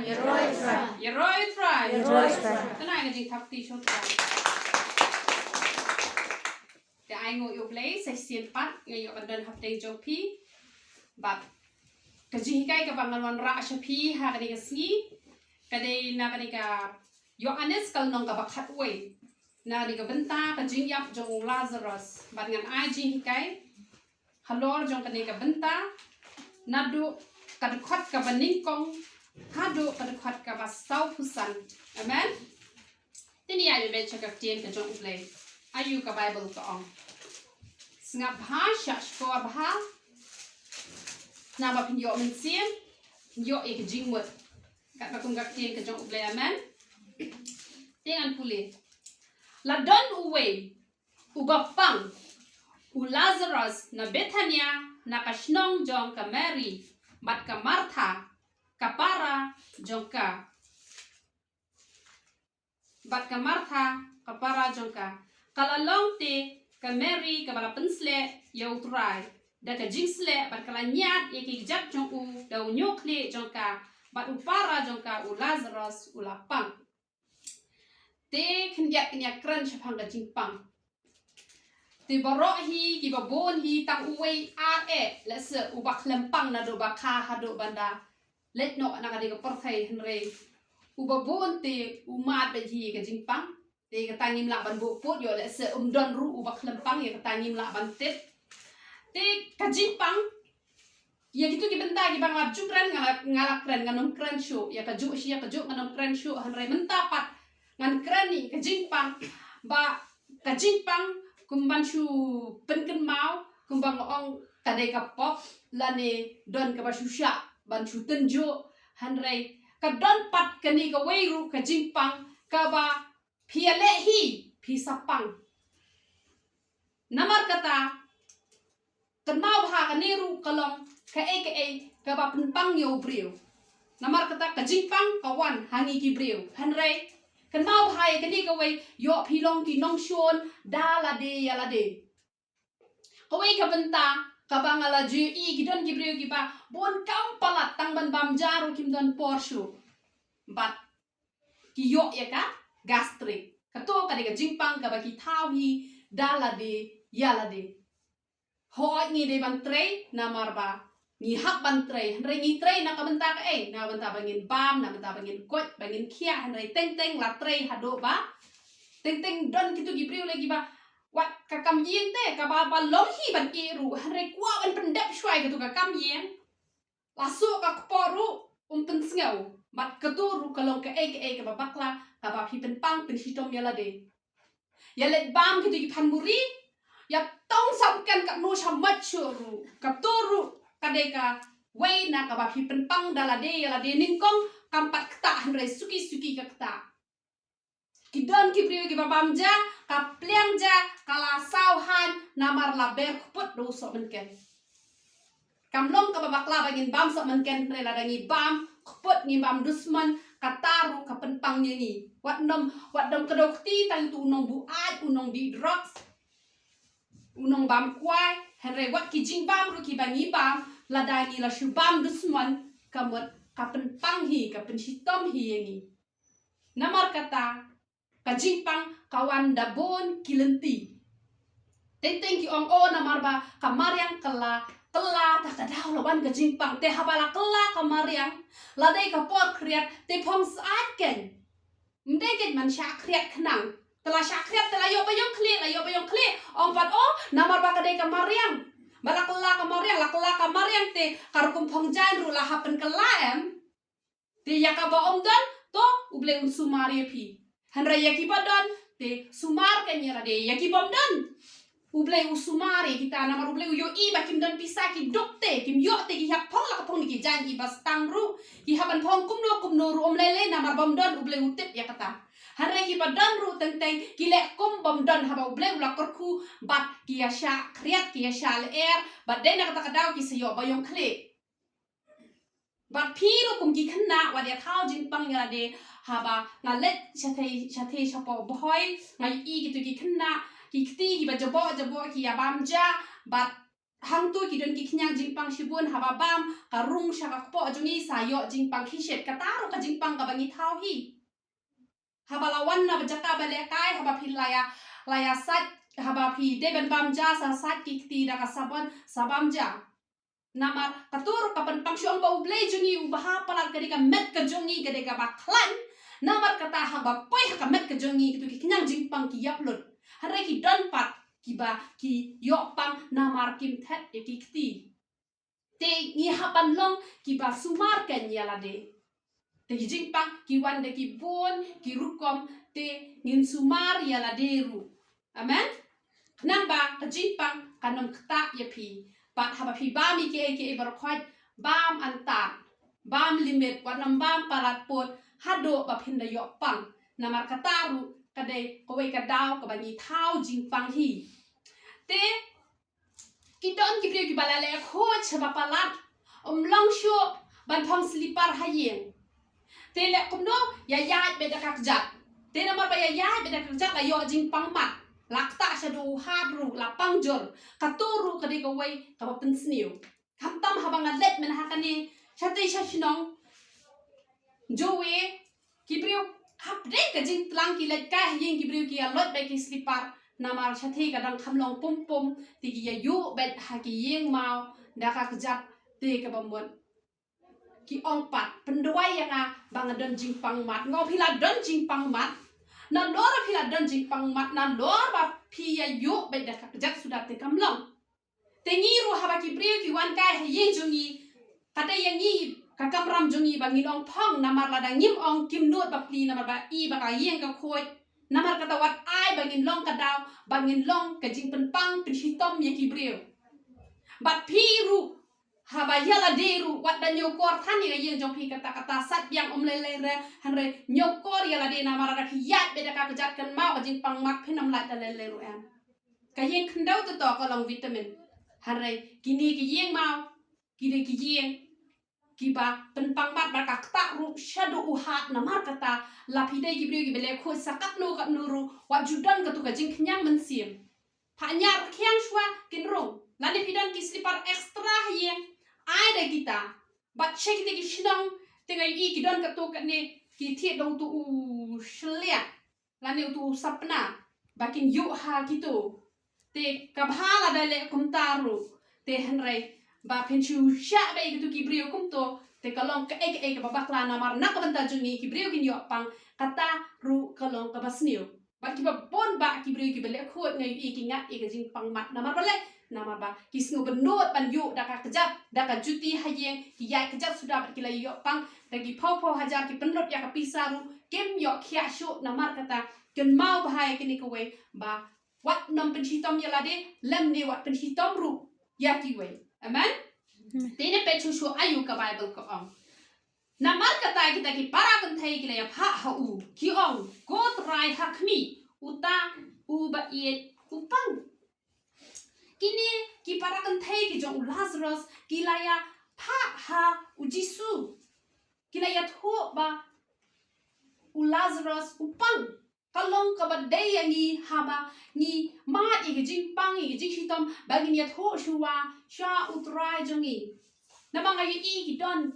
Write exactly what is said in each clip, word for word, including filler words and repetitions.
Ïaroh ïa U Trai. Ïaroh ïa U Trai. Ïaroh ïa U Trai. Kane ka jingthap kti sha U Trai. Te ai nguh ïa U Blei, sa shisien pat nga ïoh ban don hapdeng jong phi. Bad ka jinghikai kaba ngan wanrah sha phi ha kane ka sngi ka dei na kane ka Ïoannis ka lynnong kaba khatwei, na kane ka bynta ka jingïap jong u Lazarus. Bad ngan ai jinghikai halor jong kane ka bynta naduh ka dkhot kaba nyngkong haduh ka dkhot kaba sawphew san. Amen. Te ngin ïa beh sha ka ktien ka jong U Blei. Aïu ka Baibl ka ong. Sngap bha, shah shkor bha. Naba phin ïoh mynsiem, phin ïoh ïa ka jingmut. Katba kum ka ktien ka jong U Blei, amen. Te ngan pule. La don uwei uba pang, u Lazarus na Bethania, na ka shnong jong ka Mary bad ka Martha, ka para jong ka. Bad ka Martha, ka para jong ka. Ka la long te ka Mary kaba la pynsleh ïa U Trai da ka jingsleh, bad ka la ñiad ïa ki kjat jong u da u ñiuhkhlieh jong ka, bad u para jong ka u Lazarus u la pang. Te khyndiat ngin ïa kren shaphang ka jingpang. Te baroh hi kiba bun hi tang uwei ar eh, lehse uba khlem pang naduh ba kha haduh ban da leit noh na kane ka pyrthei, hynrei uba bun te u mad beit hi ka jingpang. Te kata ngim lah ban buh pud, ïoh lehse um don ruh uba khlem pang, ïa kata ngim lah ban tip. Te ka jingpang, ïa kitu ki bynta kiba nga la ju kren, nga la, nga la kren, ngan ym kren shuh. Ïa kajuh shi, ïa kajuh ngan ym kren shuh, hynrei mynta pat ngan kren ïa ka jingpang. Ba ka jingpang, kum ban shu pynkynmaw, kumba nga ong, ka dei ka pop lane don kaba shu shah ban shu tynjuh, hynrei ka don pat kane kawei ruh ka jingpang kaba phi ïaleh hi phi sa pang. Namar kata, kynmaw bha, kane ruh ka long kaei kaei kaba pynpang ïa u briew. Namar kata ka jingpang ka wan ha ngi ki briew. Hynrei kynmaw bha ïa kane kawei, ïoh phi long ki nongshun da lade ïa lade. Kawei ka bynta kaba nga la ju ïohi, ki don ki briew kiba bun kam palat, tang ban bam ja ruh kim don por shuh. Bad ki ïoh ïa ka gastric. Kato ka dei ka jingpang kaba ki thaw hi da lade ïa lade. Hooid, ngi dei ban trei namar ba ngi hap ban trei, hynrei ngi trei na ka bynta kaei? Na ka bynta ba ngin bam, na ka bynta ba ngin koit, ba ngin khiah, hynrei teng teng la trei haduh ba teng teng don kitu ki briew lei kiba, wat ka kam ïing te kaba ba long hi ban ïeh ruh, hynrei kwah ban pyndep shuwa ïa katu ka kam ïing. La suk ka kpoh ruh um pynsngew. Bad katu ruh ka long kaei kaei kaba bakla kaba phi pynpang pynshitom ïa lade. Ïa leit bam kitu ki phan muri, ïa tong samken katno sha mat shuh ruh, katu ruh ka dei kawei na kaba phi pynpang da lade ïa lade. Nyngkong kam pat ktah, hynrei suki suki ka ktah. Ki don ki briew kiba bam ja, ka pliang ja ka la saw haiñ namar la ber kput da u sohmynken. Kam long kaba bakla ba ngin bam sohmynken, hynrei lada ngi bam kput, ngi bam dusmon, kata ruh ka pynpang ïa ngi. Wat nym, wat nym kdew kti tang ïa utu u nongbuaid, u nongdih drugs, u nongbam kwai, hynrei wat ki jingbam ruh kiba ngi bam, lada ngi la shu bam dusmon, ka mut ka pynpang hi, ka pynshitom hi ïa ngi. Namar kata, ka jingpang ka wan da bun ki lynti. Teng teng ki ong, o, namar ba ka mariang ka la kylla, ta ka daw la wan ka jingpang. Te haba la kylla ka mariang, la dei ka por khriat, te phong syaid kein. Ym dei kein ban shah khriat khnang. Te la shah khriat, te la ïoh ba ïong khlieh, la ïoh ba ïong khlieh. Ong pat, o, namar ba ka dei ka mariang. Ba la kylla ka mariang, la kylla ka mariang te ka rukom phong jaiñ ruh la hap ban kylla, em. Te ïa kaba ym don, to, U Blei un sumar ïa phi. Hynrei ïa kiba don, te sumar kein ïa lade. Ïa kiba ym don, U Blei u sumar ïa kita, namar U Blei u ïohi ba kim don pisa, ki duk te, kim ïoh te ki hap phong la ka phong na ki jaiñ kiba stang ruh, ki hap ban phong kumno kumno ruh ym lei lei, namar ba ym don, U Blei u tip ïa kata. Hynrei kiba don ruh teng teng ki leh kum ba ym don, haba U Blei u la kyrkhu bad ki ïa shah khriat, ki ïa shah lyer, bad dei na kata ka daw ki sa ïoh ba ïong khlieh. Bad phi ruh kum ki khynnah, wat ïa thaw jingpang ïa lade. Haba nga leit shathie shathie shapoh Bhoi, nga ïohi kitu ki khynnah, ki kti kiba jaboh jaboh ki ïa bam ja, bad hangto ki don ki khñiang jingpang shibun, haba bam ka rung sha ka kpoh jong ngi sa ïoh jingpang khishet. Kata ruh ka jingpang kaba ngi thaw hi. Haba la wan na ba jaka ba lehkai, haba phi la ïa, la ïa sait, haba phi dei ban bam ja sa sait ki kti da ka sabon, sa bam ja. Namar kato ruh ka pynpang shuh, ong ba U Blei jong ngi u bha palat, ka dei ka met ka jong ngi ka dei kaba khlaiñ. Namar kata haba poi ha ka met ka jong ngi, kito ki khñiang jingpang ki ïap lut. Hynrei ki don pat kiba ki ïoh pang namar kim thet ïa ki kti. Te ngi hap ban long kiba sumar kein ïa lade. Te ki jingpang ki wan da ki bun ki rukom, te ngin sumar ïa lade ruh. Amen. Nangba ka jingpang kan ym ktah ïa phi. Bad haba phi bam ïa kiei kiei baroh khoit, bam antad, bam limit, wat nym bam palat put haduh ba phin da ïoh pang. Namar kata ruh ka dei kawei ka daw kaba ngi thaw jingpang hi. Te ki don ki briew kiba la leh khuid shaba palat, ym long shuh ban phong slipar ha ïing. Te leh kumno? Ïa ïaid beit da ka kjat. Te namar ba ïa ïaid beit da ka kjat la ïoh jingpang mat, la ktah shaduh u hat ruh, la pang jur. Kato ruh ka dei kawei kaba pynsniew. Khamtam haba nga leit mynta ha kane shatei sha shnong Joe, ki briew hapdeng ka jingtlang ki leit kai ha ïing, ki briew ki ïa loit beit ki slipar, namar shatei ka dang kham long pum pum, te ki ïa ïuh beit ha ki ïing maw da ka kjat. Te kaba mut ki ong pat, pynduwai ïa nga ba nga don jingpang mat. Nga ong phi la don jingpang mat. Nalor phi la don jingpang mat, nalor ba phi ïa ïuh beit da ka kjat suda te kam long. Te ngi ruh haba ki briew ki wan kai ha ïing jong ngi, ka dei ïa ngi ka kamram jong ngi ba ngin ong phong, namar lada ngim ong kim nud ba plie, namar ba i ba ka ïing ka khuid. Namar kata wat ai ba ngin long ka daw ba ngin long ka jingpynpang pynshitom ïa ki briew. Bad phi ruh haba ïa lade ruh wat da ñiewkor than ïa ka ïing jong phi, kata kata sait biang, ym lei lei re, hynrei ñiewkor ïa lade, namar lada phi ïaid beit da ka kjat, kynmaw ka jingpang mat, phin ym lait da lei lei ruh em. Ka ïing khyndew to to ka long vitamin. Hynrei kine ki ïing maw, ki dei ki ïing kiba pynpang mat bad ka ktah ruh shaduh u hat. Namar kata la phi dei ki briew kiba leh khuid sa katno katno ruh, wat ju don kato ka jingkhñiang mynsiem. Phah ñiar khiang shuwa kin rung. Lane phi don ki slipar extra ha ïing, ai da kita. Bad sha kita ki shnong te nga ïohi ki don kato kane ki thied da uto u shliah lane uto u sapna ba kin ïuh ha kito. Te ka bha lada leh kumta ruh. Te hynrei ba phin shu shah beit ïa kito ki briew kumto, te ka long kaei kaei kaba bakla, namar na ka bynta jong ngi ki briew kin ïoh pang, kata ruh ka long kaba sniew. Bad kiba bun bah ki briew kiba leh khuid nga ïohi ki ngat ïa ka jingpang mat. Namar balei? Namar ba ki sngew bynnud ban ïuh da ka kjat, da ka juti ha ïing, ki ïaid kjat suda bad ki la ïoh pang, da ki phew phew hajar ki pynlut ïa ka pisa ruh kim ïoh khiah shuh. Namar kata kynmaw bha ïa kane kawei, ba wat nym pynshitom ïa lade, lymne wat pynshitom ruh ïa kiwei. Amen. Te ngin peit shuh shuh aïu ka Baibl ka ong. Namar kata kita ki para kynthei ki la ïa phah ha u, ki ong, Ko Trai, ha khmih, uta uba ïeit u pang. Kine ki para kynthei ki jong u Lazarus ki la ïa phah ha u Jisu. Ki la ïathuh ba u Lazarus u pang. Ka long kaba dei ïa ngi haba ngi mad ïa ka jingpang, ïa ka jingshitom, ba ngin ïathuh shuwa sha U Trai jong ngi. Namar nga ïohi ki don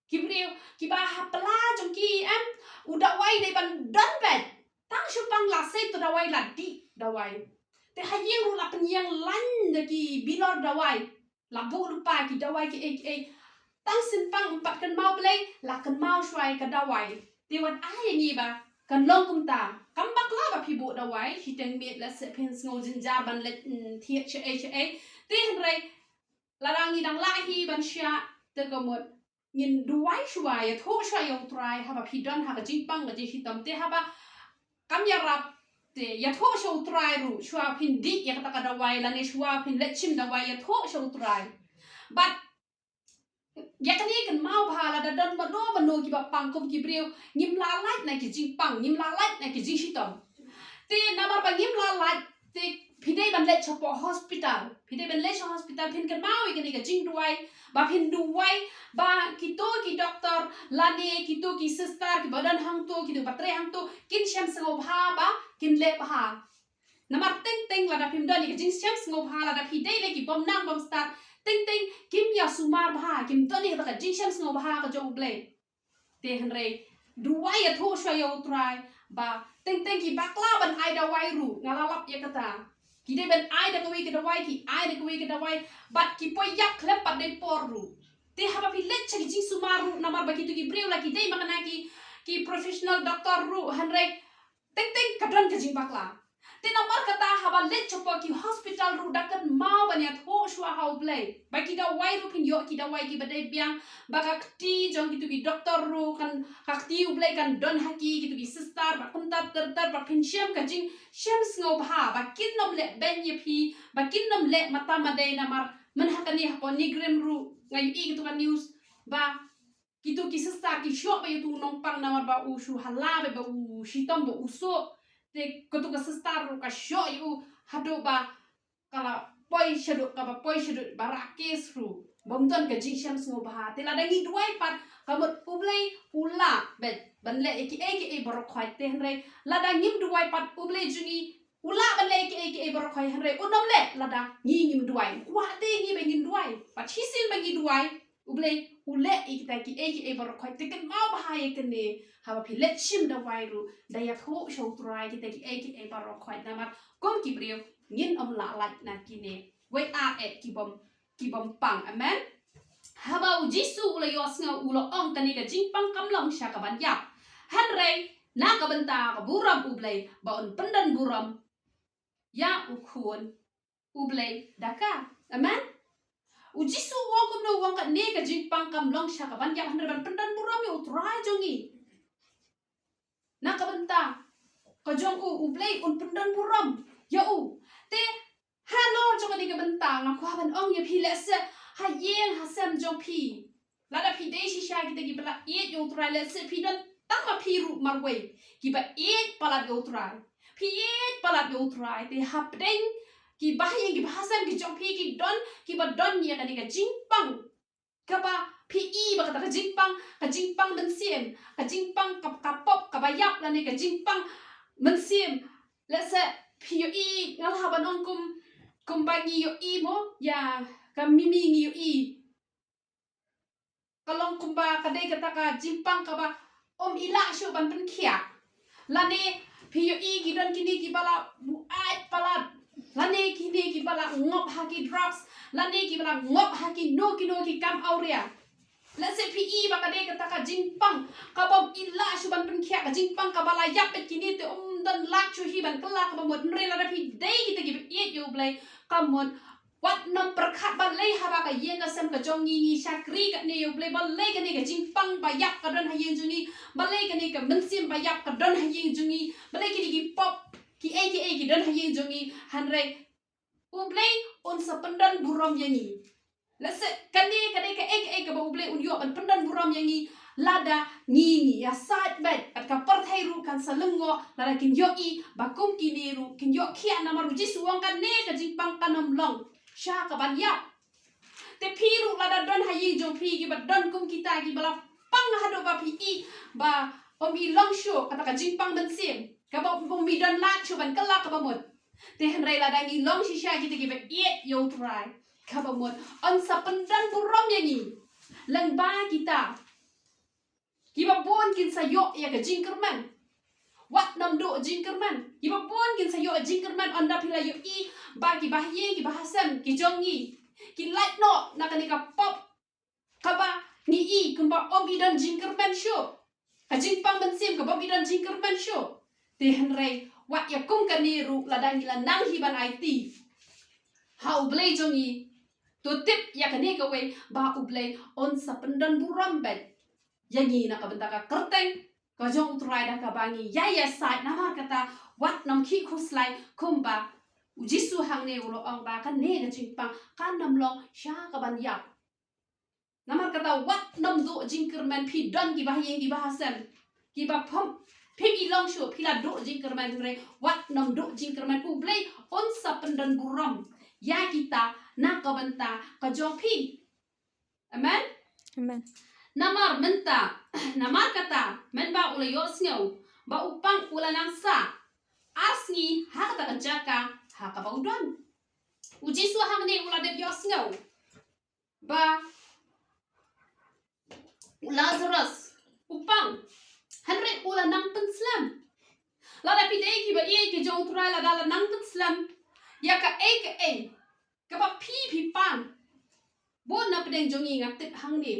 ki briew kiba ha pla jong ki, em, u dawai dei ban don beit. Tang shu pang la sei to dawai, la dih dawai. Te ha ïing ruh la pynïeng lain da ki bilor dawai. La buh lypa ki dawai kiei kiei. Tang shen pang ym pat kynmaw Blei, la kynmaw shuwa ïa ka dawai. Te wat ai ïa ngi ba kan long kumta. Kam bakla ba phi buh dawai shiteng miet, lehse phin sngew jynjar ban leit, mm, thied shaei shaei. Te hynrei lada ngi dang lah hi ban shah, te ka mut ngin duwai shuwa, ïathuh shuwa ïa U Trai haba phi don ha ka jingpang ka jingshitom. Te haba kam ïarap, te ïathuh sha U Trai ruh, shuwa phin dih ïa kata ka dawai lane shuwa phin leit shim dawai, ïathuh sha U Trai. Bad ïa kane kynmaw bha, lada don mano mano kiba pang kum ki briew, ngim lah lait na ki jingpang, ngim lah lait na ki jingshitom. Te namar ba ngim lah lait, te phi dei ban leit shapoh hospital. Phi dei ban leit sha hospital, phin kynmaw ïa kane ka jingduwai, ba phin duwai ba kito ki doktor lane kito ki sister kiba don hangto, kito ba trei hangto, kin shem sngewbha ba kin leh bha. Namar teng teng lada phim don ïa ka jingshem sngewbha, lada phi dei lei ki bym nang bym stad, teng teng kim ïa sumar bha, kim don ïa ka jingshem sngewbha ka jong U Blei. Te hynrei duwai ïathuh shuwa ïa U Trai ba teng teng ki bakla ban ai dawai ruh, nga la lap ïa kata. Ki dei ban ai da kawei ka dawai, ki ai da kawei ka dawai, bad ki poi ïap khlem pat dei por ruh. Te haba phi leit sha ki jingsumar ruh, namar ba kitu ki briew la ki dei ma kane ki, ki professional doctor ruh, hynrei teng teng ka don ka jingbakla. Te namar kata haba leit shapoh ki hospital ruh da kynmaw ban ïathuh shuwa ha U Blei. Ba ki dawai ruh phin ïoh ki dawai kiba dei biang. Ba ka kti jong kitu ki doktor ruh kan, ka kti U Blei kan don ha ki, kitu ki sister, ba kumta ter ter, ba phin shem ka jingshem sngewbha, ba kin ym leh beiñ ïa phi, ba kin ym leh mata madei, namar mynta kane hapoh NEIGRIHMS ruh nga ïohi kitu ka news ba kitu ki sister ki shoh beit ïa utu u nongpang namar ba u shu hala beit, ba u shitom, ba u soh. Te katu ka sister ruh ka shoh ïa u haduh ba ka la poi shaduh, kaba poi shaduh ba rah case ruh. Bym don ka jingshem sngewbha. Te lada ngi duwai pat, ka mut U Blei u lah beit ban leh ïa kiei kiei baroh khoit. Te hynrei lada ngim duwai pat, U Blei jong ngi u lah ban leh ïa kiei kiei baroh khoit, hynrei un ym leh lada ngi ngim duwai. Kwah te ngi ba ngin duwai. Pat shisien ba ngi duwai, U Blei u leh ïa kita kiei kiei baroh khoit. Te kynmaw bha ïa kane, haba phi leit shim dawai ruh, da ïathuh sha U Trai kita kiei kiei baroh khoit, namar kum ki briew ngin ym lah lait na kine. Wei ar eh ki bym, ki bym pang. Amen. Haba U Jisu u la ïohsngew, u la ong, kane ka jingpang kam long sha ka ban ïap, hynrei na ka bynta ka burom U Blei, ba un pyndon burom ïa U Khun U Blei da ka. Amen. U Jisu u ong kumno? U ong kane ka jingpang kam long sha ka ban ïap, hynrei ban pyndon burom ïa U Trai jong ngi. Na ka bynta ka jong u, U Blei un pyndon burom ïa u. Te halor jong kane ka bynta nga kwah ban ong ïa phi, lehse ha ïing ha sem jong phi, lada phi dei shisha kita kiba la ïeit ïa U Trai, lehse phi don tang ma phi ruh marwei kiba ïeit palat ïa U Trai. Phi ïeit palat ïa U Trai, te hapdeng ki bahaïing ki bahasem ki jong phi ki don kiba don ïa kane ka jingpang, kaba phi i ba kata ka jingpang, ka jingpang mynsiem, ka jingpang ka, ka pop kaba ïap, lane ka jingpang mynsiem. Lehse phi ïohi, nga lah ban ong kum, kumba ngi ïohi mo, ïa ka mimi ngi ïohi. Ka long kumba ka dei kata ka jingpang kaba ym i lah shuh ban pynkhiah. Lane phi ïohi ki don kine kiba la buaid palat, lane kine kiba la ngop ha ki drugs, lane kiba la ngop ha kino kino ki kam awria. Lehse phi i ba ka dei kata ka jingpang kaba ym i lah shuh ban pynkhiah, ka jingpang kaba la ïap beit, kine te ym don lad shuh hi ban kylla kaba mut. Hynrei lada phi dei kita kiba ïeit ïa U Blei, ka mut wat nym pyrkhat balei haba ka ïing ka sem ka jong ngi ngi shakri katne ïa U Blei, balei kane ka jingpang ba ïap ka don ha ïing jong ngi, balei kane ka mynsiem ba ïap ka don ha ïing jong ngi, balei kine ki pop kiei kiei ki don ha ïing jong ngi. Hynrei U Blei un sa pyndon burom ïa ngi. Lehse kane ka dei kaei kaei kaba U Blei un ïoh ban pyndon burom ïa ngi, lada ngi ngi ïasaid beit, bad ka pyrthei ruh kan sa lyngngoh lada kin ïohi ba kum kine ruh kin ïoh khiah, namar U Jisu u ong kane ka jingpang kan ym long sha ka ban ïap. Te phi ruh lada don ha ïing jong phi kiba don kum kita kiba la pang haduh ba phi i ba ym i long shuh kata ka jingpang mynsiem, kaba ym i don lad shuh ban kylla kaba mut. Te hynrei lada ngi long shisha kita kiba ïeit ïa U Trai, kaba mut un sa pyndon burom ïa ngi. Lyngba kita kiba bun kin sa ïoh ïa ka jingkyrmen. Wat nym duh jingkyrmen. Kiba bun kin sa ïoh jingkyrmen ynda phi la ïohi ba ki bahaïing ki bahasem ki jong ngi ki lait noh na kane ka pop kaba ngi i kumba ym i don jingkyrmen shuh, ka jingpang mynsiem kaba ym i don jingkyrmen shuh. Te hynrei wat ïa kum kane ruh, lada ngi la nang hi ban aiti ha U Blei jong ngi, to tip ïa kane kawei, ba U Blei un sa pyndon burom beit ïa ngi na ka bynta ka kyrteng ka jong U Trai da kaba ngi ïa ïasaid. Namar kata wat nym khih khuslai, kumba U Jisu hangne u la ong ba kane ka jingpang kan nym long sha ka ban ïap. Namar kata wat nym duh jingkyrmen. Phi don ki bahaïing ki bahasem kiba phim, phim i long shuh, phi la duh jingkyrmen, hynrei wat nym duh jingkyrmen. U Blei un sa pyndon burom ïa kita na ka bynta ka jong phi. Amen. Amen. Namar mynta, namar kata mynba u la ïohsngew ba u pang u la nang sah, ar sngi ha kata ka jaka ha kaba u don. U Jisu hangne u la dep ïohsngew ba u Lazarus u pang. Hynrei u la nang pynslem. Lada phi dei kiba ïeit ki jong u Trai, lada la nang pynslem ïa kaei kaei kaba phi phi pang. Bun na pdeng jong ngi nga tip hangne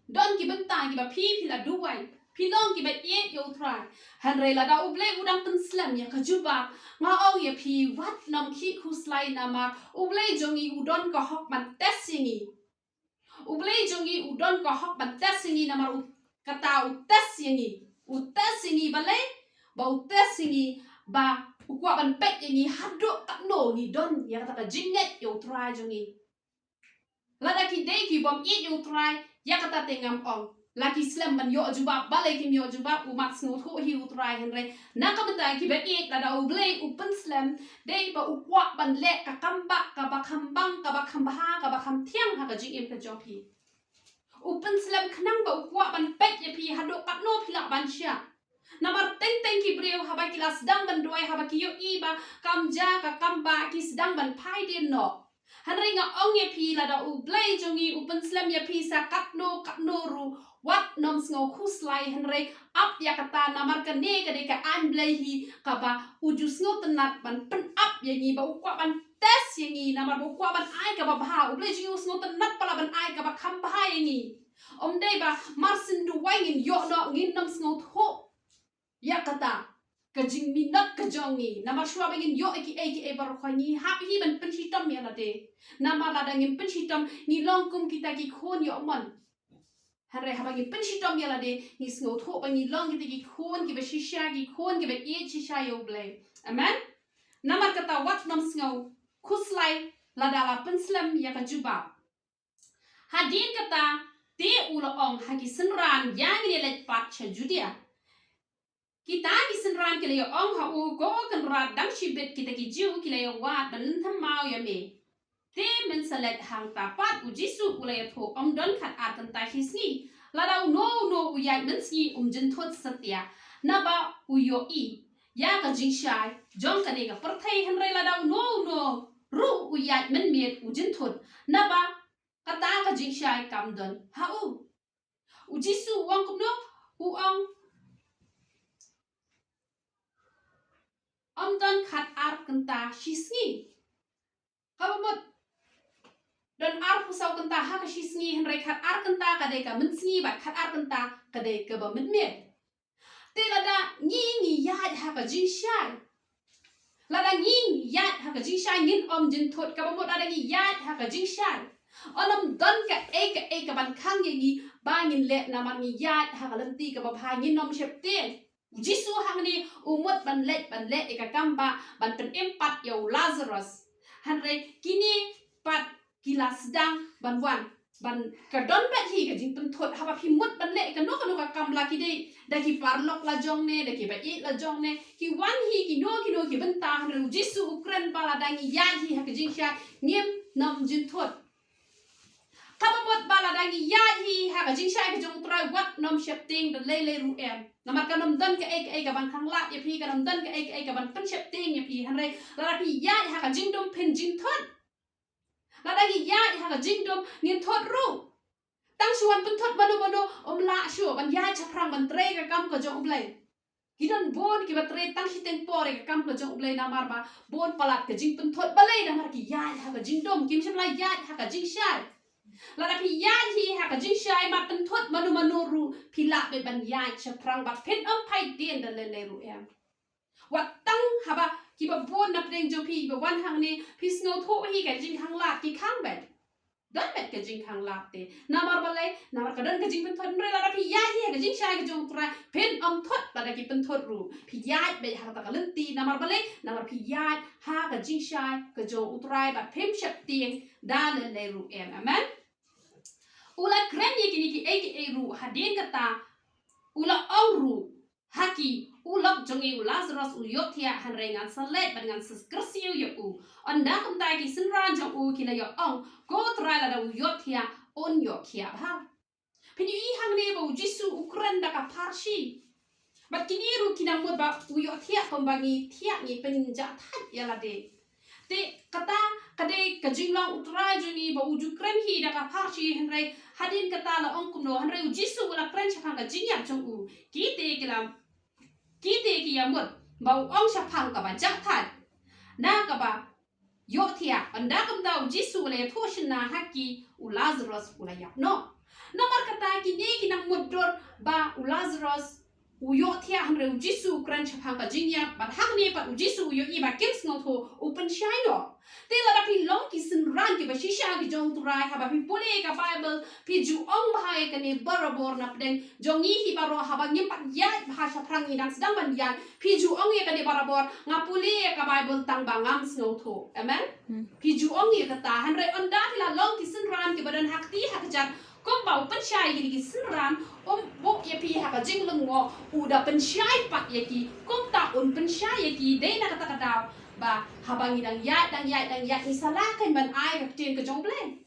don ki bynta kiba phi phi la duwai, phi long kiba ïeit ïa u Trai. Hynrei lada U Blei u dang pynslem ïa ka jubab, nga ong ïa phi, wat nym khih khuslai namar U Blei jong ngi u don ka hok ban test ïa ngi. U Blei jong ngi u don ka hok ban test ïa ngi namar u, kata u test ïa ngi. U test ïa ngi balei? Ba u test ïa ngi ba u kwah ban peit ïa ngi haduh katno ngi don ïa kata ka jingngeit ïa u Trai jong ngi. Lada ki dei ki bym ïeit ïa u Trai, ïa kata te ngam ong. La ki slem ban ïoh jubab, balei kim ïoh jubab, u mat sngewthuh hi u Trai. Hynrei na ka bynta kiba ïeit, lada U Blei u pynslem, dei ba u kwah ban leh ka kam ba, kaba kham bang, kaba kham bha, kaba kham thiang ha ka jingim ka jong phi. U pynslem khnang ba u kwah ban peit ïa phi haduh katno phi lah ban shah. Namar teng teng ki briew haba ki la sdang ban duwai, haba ki ïohi ba kam ja ka kam ba, ki sdang ban phai dien noh. Hynrei nga ong ïa phi, lada U Blei jong ngi u pynslem ïa phi sa katno katno ruh, wat nym sngew khuslai. Hynrei ap ïa kata, namar kane ka dei ka aiñ Blei hi kaba u ju sngewtynnat ban pynap ïa ngi, ba u kwah ban test ïa ngi, namar ba u kwah ban ai kaba bha. U Blei jong ngi u sngewtynnat palat ban ai kaba kham bha ïa ngi. Ym dei ba mar shen duwai ngin ïoh noh, ngin nym sngewthuh ïa kata ka jingminot ka jong ngi. Namar shuwa ba ngin ïoh ïa kiei kiei baroh khoit, ngi hap hi ban pynshitom ïa lade. Namar lada ngim pynshitom, ngi long kum kita ki khun ïoh mon. Hynrei haba ngi pynshitom ïa lade, ngi sngewthuh ba ngi long kita ki khun kiba shisha, ki khun kiba ïeit shisha ïa U Blei. Amen. Namar kata wat nym sngew khuslai lada la pynslem ïa ka jubab. Hadien kata te u la ong ha ki synran, ïa ngin ïa leit pat sha Judia. Kita ki synran ki la ïa ong ha u, ko Kynrad, dang shibit kita ki Jiw ki la ïa wad ban lynthem maw ïa me. Te mynta leit hangta pat. U Jisu u la ïathuh, ym don khatar kynta shi sngi lada uno uno u ïaid mynsngi um jynthut satia, naba u ïohi ïa ka jingshai jong kane ka pyrthei. Hynrei lada uno uno ruh u ïaid mynmiet u jynthut, naba kata ka jingshai kam don ha u. U Jisu u ong kumno? U ong, ym don khatar kynta shi sngi. Kaba mut don arphew saw kynta ha ka shi sngi, hynrei khatar kynta ka dei ka mynsngi bad khatar kynta ka dei kaba mynmiet. Te lada ngi ngi ïaid ha ka jingshai, lada ngi ngi ïaid ha ka jingshai, ngin ym jynthut. Kaba mut lada ngi ïaid ha ka jingshai, yn ym don kaei kaei kaban khang ïa ngi ba ngin leh, namar ngi ïaid ha ka lynti kaba bha, ngin ym sheptieng. U Jisu hangne u mut ban leit ban leh ïa ka kam ba ban pynim pat ïa u Lazarus. Hynrei kine pat ki la sdang ban wan, ban, ka don pat hi ka jingpynthut. Haba phi mut ban leh kano kano ka kam, la ki dei da ki paralok la jong ne, da kiba ïeit la jong ne, ki wan hi kino kino ki bynta. Hynrei u Jisu u kren ba lada ngi ïaid hi ha ka jingshai, ngim nym jynthut. Kaba mut ba lada ngi ïaid hi ha ka jingshai ka jong u Trai, wat nym sheptieng da lei lei ruh em. Namar kan ym don kaei kaei kaban khanglad ïa phi, kan ym don kaei kaei kaban pynsheptieng ïa phi. Hynrei lada phi ïaid ha ka jingdum, phin jynthut. Lada ngi ïaid ha ka jingdum, ngin thut ruh. Tang shu wan pynthut mano mano, ym lah shuh ban ïaid shaphrang ban trei ka kam ka jong u Blei. Ki don bun kiba trei tang shiteng por ïa ka kam ka jong u Blei, namar ba bun palat ka jingpynthut. Balei? Namar ki ïaid ha ka jingdum, kim shym la ïaid ha ka jingshai. Lada phi ïaid hi ha ka jingshai, mat pynthut mano mano ruh, phi lah beit ban ïaid shaphrang bad phin ym phai dien da lei lei ruh em. Wat tang haba kiba bun na pdeng jong phi ba wan hangne, phi sngewthuh hi ka jingkhanglad, ki khang beit. Don beit ka jingkhanglad te. Namar balei? Namar ka don ka jingpynthut. Hynrei lada phi ïaid hi ha ka jingshai ka jong u Trai, phin ym thut lada ki pynthut ruh. Phi ïaid beit ha kata ka lynti. Namar balei? Namar phi ïaid ha ka jingshai ka jong u Trai bad phim sheptieng da lei lei ruh em. Amen. U la kren ïa kine kiei kiei ruh, hadien kata u la ong ruh ha ki, u lok jong ngi u Lazarus u ïohthiah, hynrei ngan sa leit bad ngan sa kyrsiew ïa u. Ynda kumta ki synran jong u ki la ïa ong, ko Trai, lada u ïohthiah un ïoh khiah bha. Phin ïohi hangne ba u Jisu u kren da ka pharshi. Bad kine ruh ki nang mut ba u ïohthiah kumba ngi thiah, ngi pynjahthait ïa lade. Te kata ka dei ka jinglong U Trai jong ngi ba u ju kren hi da ka pharshi, hynrei hadien kata la ong kumno? Hynrei U Jisu u la kren shaphang ka jingïap jong u. Kite ki la, kite ki ïa mut ba u ong shaphang kaba jahthait, na kaba ïohthiah. Ynda kumta U Jisu u la ïathuh shynna ha ki, u Lazarus u la ïap noh. Namar kata kine ki nang mutdur ba u Lazarus u ïohthiah, hynrei U Jisu u kren shaphang ka jingïap. Bad hangne pat U Jisu u ïohi ba kim sngewthuh, u pynshai noh. Te lada phi long ki synran kiba shisha ki jong U Trai, haba phi pule ka Bible, phi ju ong bha ïa kane barabor na pdeng jong ngi hi baroh. Haba ngim pat ïaid bha shaphrang, ngi dang sdang ban ïaid, phi ju ong ïa kane barabor: Nga pule ïa ka Bible tang ba ngam sngewthuh. Amen. Phi ju ong ïa kata. Hynrei ynda phi la long ki synran kiba don ha kti ha kjat, kumba u pynshai ïa kine ki synran, um buh ïa phi ha ka jinglyngngoh, u da pynshai pat ïa ki. Kumta un pynshai ïa ki dei na kata ka daw ba haba ngi dang ïaid, dang ïaid, dang ïaid, ngi sa lah kein ban ai ka ktien ka jong U Blei.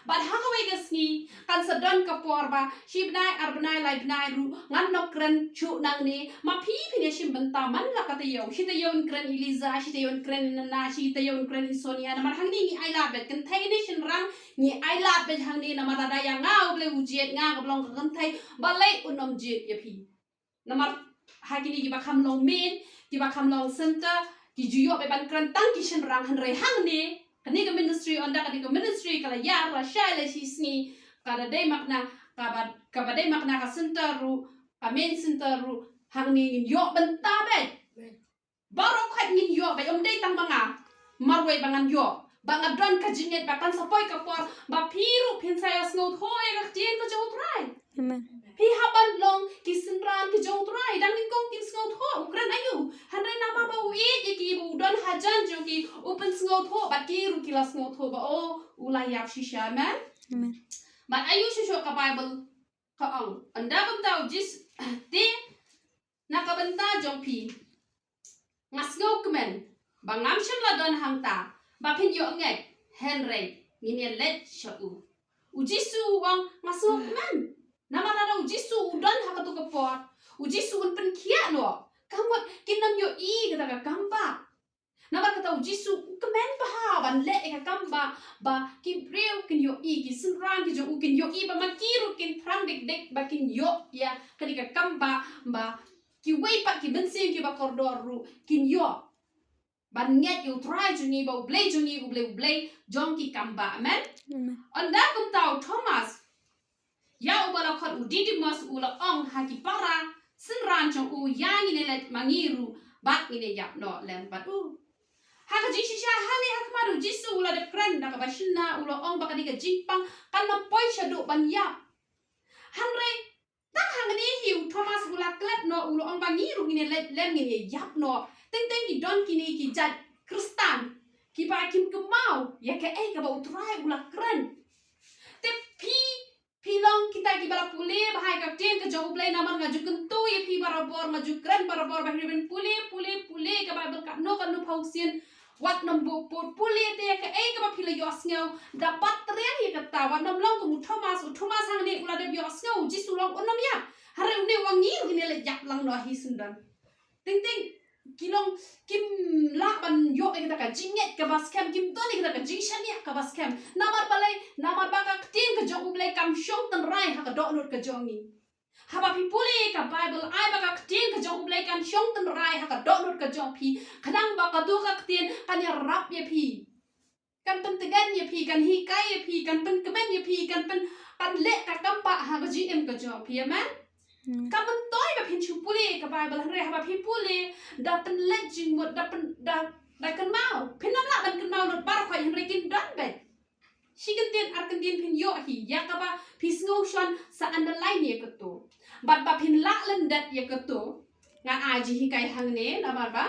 Bad ha kawei ka sngi kan sa don ka por ba shi bnai, ar bnai, lai bnai ruh ngan nang kren shuh nangne. Ma phi phin ïa shim bynta man la ka taïew. Shi taïew yn kren Elijah, shi taïew yn kren Anna, shi taïew yn kren Sonia. Namar hangne ngi ailad beit, kynthei ne shynrang, ngi ailad beit hangne. Namar lada ïa nga U Blei u jied, nga kaba long ka kynthei, balei un ym jied ïa phi? Namar ha kine kiba kham long main, kiba kham long center, ki ju ïoh beit ban kren tang ki shynrang. Hynrei hangne, kane ka ministry, ynda kane ka ministry ka la ïar, la shai la shi sngi, ka la dei ma kane, kaba, kaba dei ma kane ka center ruh, ka main center ruh, hangne ngin ïoh bynta beit. Baroh khoit ngin ïoh beit, ym dei tang ma nga, marwei ba ngan ïoh. Ba nga don ka jingngeit ba kan sa poi ka por ba phi ruh phin sa ïa sngewthuh ïa ka ktien ka jong U Trai. Amen. Phi hap ban long ki synran ki jong U Trai. Dang nyngkong kim sngewthuh u kren aïu. Hynrei namar ba u ïeit ïa ki, ba u don hajan jong ki, u pynsngewthuh bad ki ruh ki la sngewthuh ba, oh, u la ïap shisha. Amen. Amen. Bad aïu shuh shuh ka Bible ka ong. Ynda kumta U Jisu, te na ka bynta jong phi, nga sngewkmen ba ngam shym la don hangta ba phin ïoh ngeit, hynrei ngin ïa leit sha u. U Jisu u ong, nga sngewkmen. Namar lada U Jisu u don ha kato ka por, U Jisu un pynkhiah noh. Ka mut kin ym ïohi kata ka kam bah. Namar kata U Jisu u kmen bha ban leh ïa ka kam bah, ba ki briew kin ïohi, ki synran ki jong u kin ïohi, ba ma ki ruh kin thrang dik dik ba kin ïoh ïa kane ka kam bah, ba kiwei pat ki mynsiem kiba kordor ruh kin ïoh ban ngeit ïa U Trai jong ngi, ba U Blei jong ngi, U Blei, U Blei jong ki kam bah. Amen. Amen. Ynda kumta u Thomas, ïa uba la khot u Didimus, u la ong ha ki para synran jong u, ïa ngin ïa leit ma ngi ruh bad ngin ïa ïap noh lem bad u. Ha ka jingshisha, ha ne ha khmat U Jisu u la dep kren da kaba shynna, u la ong ba kane ka jingpang kan ym poi shaduh ban ïap. Hynrei tang hangne hi u Thomas u la klet noh, u la ong ba ngi ruh ngin ïa leit lem, ngin ïa ïap noh. Teng teng ki don kine ki jait Khristan kiba kim kynmaw ïa kaei kaba U Trai u la kren. Te phi, phi long kita kiba la pule bha ïa ka ktien ka jong U Blei, namar nga ju kyntu ïa phi barabor, nga ju kren barabor ba phi dei ban pule, pule, pule ka Bible katno katno phew sien. Wat nym buh pud, pule te ïa kaei kaba phi la ïohsngew. Da pat triang ïa kata, wat nym long kum u Thomas, u Thomas hangne u la dep ïohsngew U Jisu u la ong un nym ïap. Hynrei une u ong ngi ruh ngin ïa leit ïap lang noh hi syndon. Teng teng ki long kim lah ban ïoh ïa kata ka jingngeit kaba skhem, kim don ïa kata ka jingshaniah kaba skhem. Namar balei? Namar ba ka ktien ka jong U Blei kam shong tynrai ha ka dohnud ka jong ngi. Haba phi pule ka Bible, ai ba ka ktien ka jong U Blei kan shong tynrai ha ka dohnud ka jong phi, khnang ba kato ka ktien kan ïarap ïa phi, kan pyntngen ïa phi, kan hikai ïa phi, kan pynkmen ïa phi, kan pyn, kan leh ka kam bah ha ka jingim ka jong phi. Amen. Hmm. Kam myntoi ba phin shu pule ka Bible, hynrei haba phi pule da pynleit jingmut, da pyn, da, da kynmaw, phin ym lah ban kynmaw lut baroh khoit, hynrei kin don beit. Shi kyntien ar kyntien phin ïoh hi, ïa kaba phi sngew shon sa underline ïa kato. Bad ba phin lah lyndet ïa kato, ngan ai jinghikai hangne, namar ba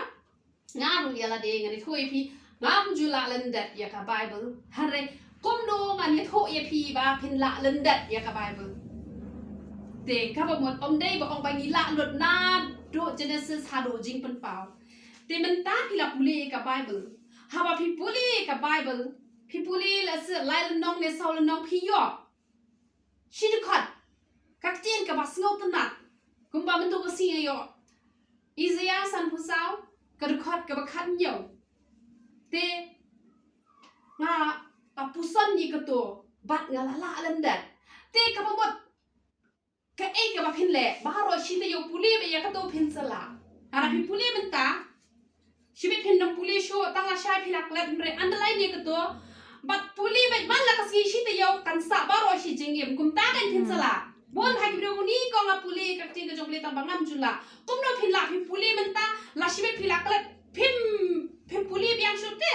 nga ruh ïa lade ngan ïathuh ïa phi, ngam ju lah lyndet ïa ka Bible. Hynrei kumno ngan ïathuh ïa phi ba phin lah lyndet ïa ka Bible? Te kaba mut ym dei ba ong ba ngi lah lut naduh Genesis haduh Jingpynpaw. Te mynta phi la pule ïa ka Bible. Haba phi pule ïa ka Bible, phi pule lehse lai lynnong ne saw lynnong, phi ïoh shi dkhot ka ktien kaba sngewtynnat. Kumba mynta ka sngi ïoh Isaiah sanphew saw, ka dkhot kaba khathynñiew. Te nga la puson ïa kato bad nga la lah lyndet. Te kaba mut kaei kaba phin leh, baroh shi taïew pule beit ïa kato phin sa lah. Haba phi pule mynta, shibit phin ym pule shuh, tang lashai phi la klet, hynrei underline ïa kato. Bad pule beit man la ka sngi shi taïew, kan sah baroh shi jingim, kumta kan phin sa lah. Bun ha ki briew, une kong la pule ka ktien ka jong U Blei tang ba ngam ju lah. Kumno phin lah, phi pule mynta, la shibit phi la klet, phim, phim pule biang shuh te.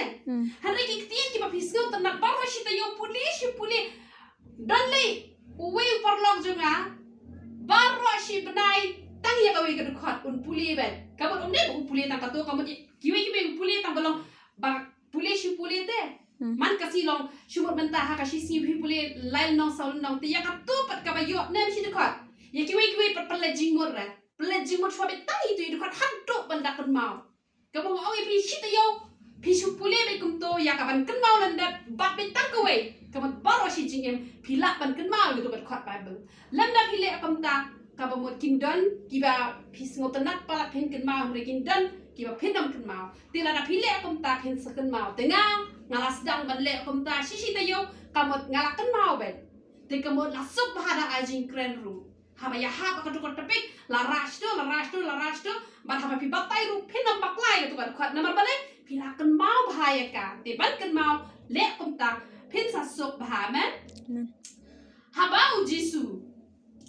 Hynrei ki ktien kiba phi sngewtynnat baroh shi taïew pule, shi pule. Don lei uwei u paralok jong nga, baroh shi bnai tang ïa kawei ka dkhot un pule beit. Ka mut um dei ba u pule tang kato, ka mut kiwei kiwei u pule tang ba long ba pule shi pule te. Man ka sngi long, shu mut mynta ha ka shi sngi phi pule lai lynnong saw lynnong te, ïa kato pat kaba ïoh ne em shi dkhot. Ïa kiwei kiwei pat pynleit jingmut re. Pynleit jingmut shuwa beit tang ito i dkhot haduh ban da kynmaw. Kaba nga ong ïa phi, shi taïew phi shu pule beit kumto, ïa kaban kynmaw lyndet bad beit tang kawei. Ka mut baroh shi jingim phi lah ban kynmaw ïa kato ka dkhot Baibl. Lymda phi leh kumta, kaba mut kin don kiba phi sngewtynnat palat phin kynmaw, hynrei kin don kiba phin ym kynmaw. Te lada phi leh kumta phin sa kynmaw. Te nga, nga la sdang ban leh kumta shi shi taïew, ka mut nga la kynmaw beit. Te ka mut la suk bha da ai jingkren ruh. Haba ïahap ha kato ka topic, la rush to, la rush to, la rush to. Bad haba phi batai ruh phin ym bakla ïa kato ka dkhot, namar balei? Phi la kynmaw bha ïa ka. Te ban kynmaw, leh kumta, phin sa suk bha, amen. Haba u Jisu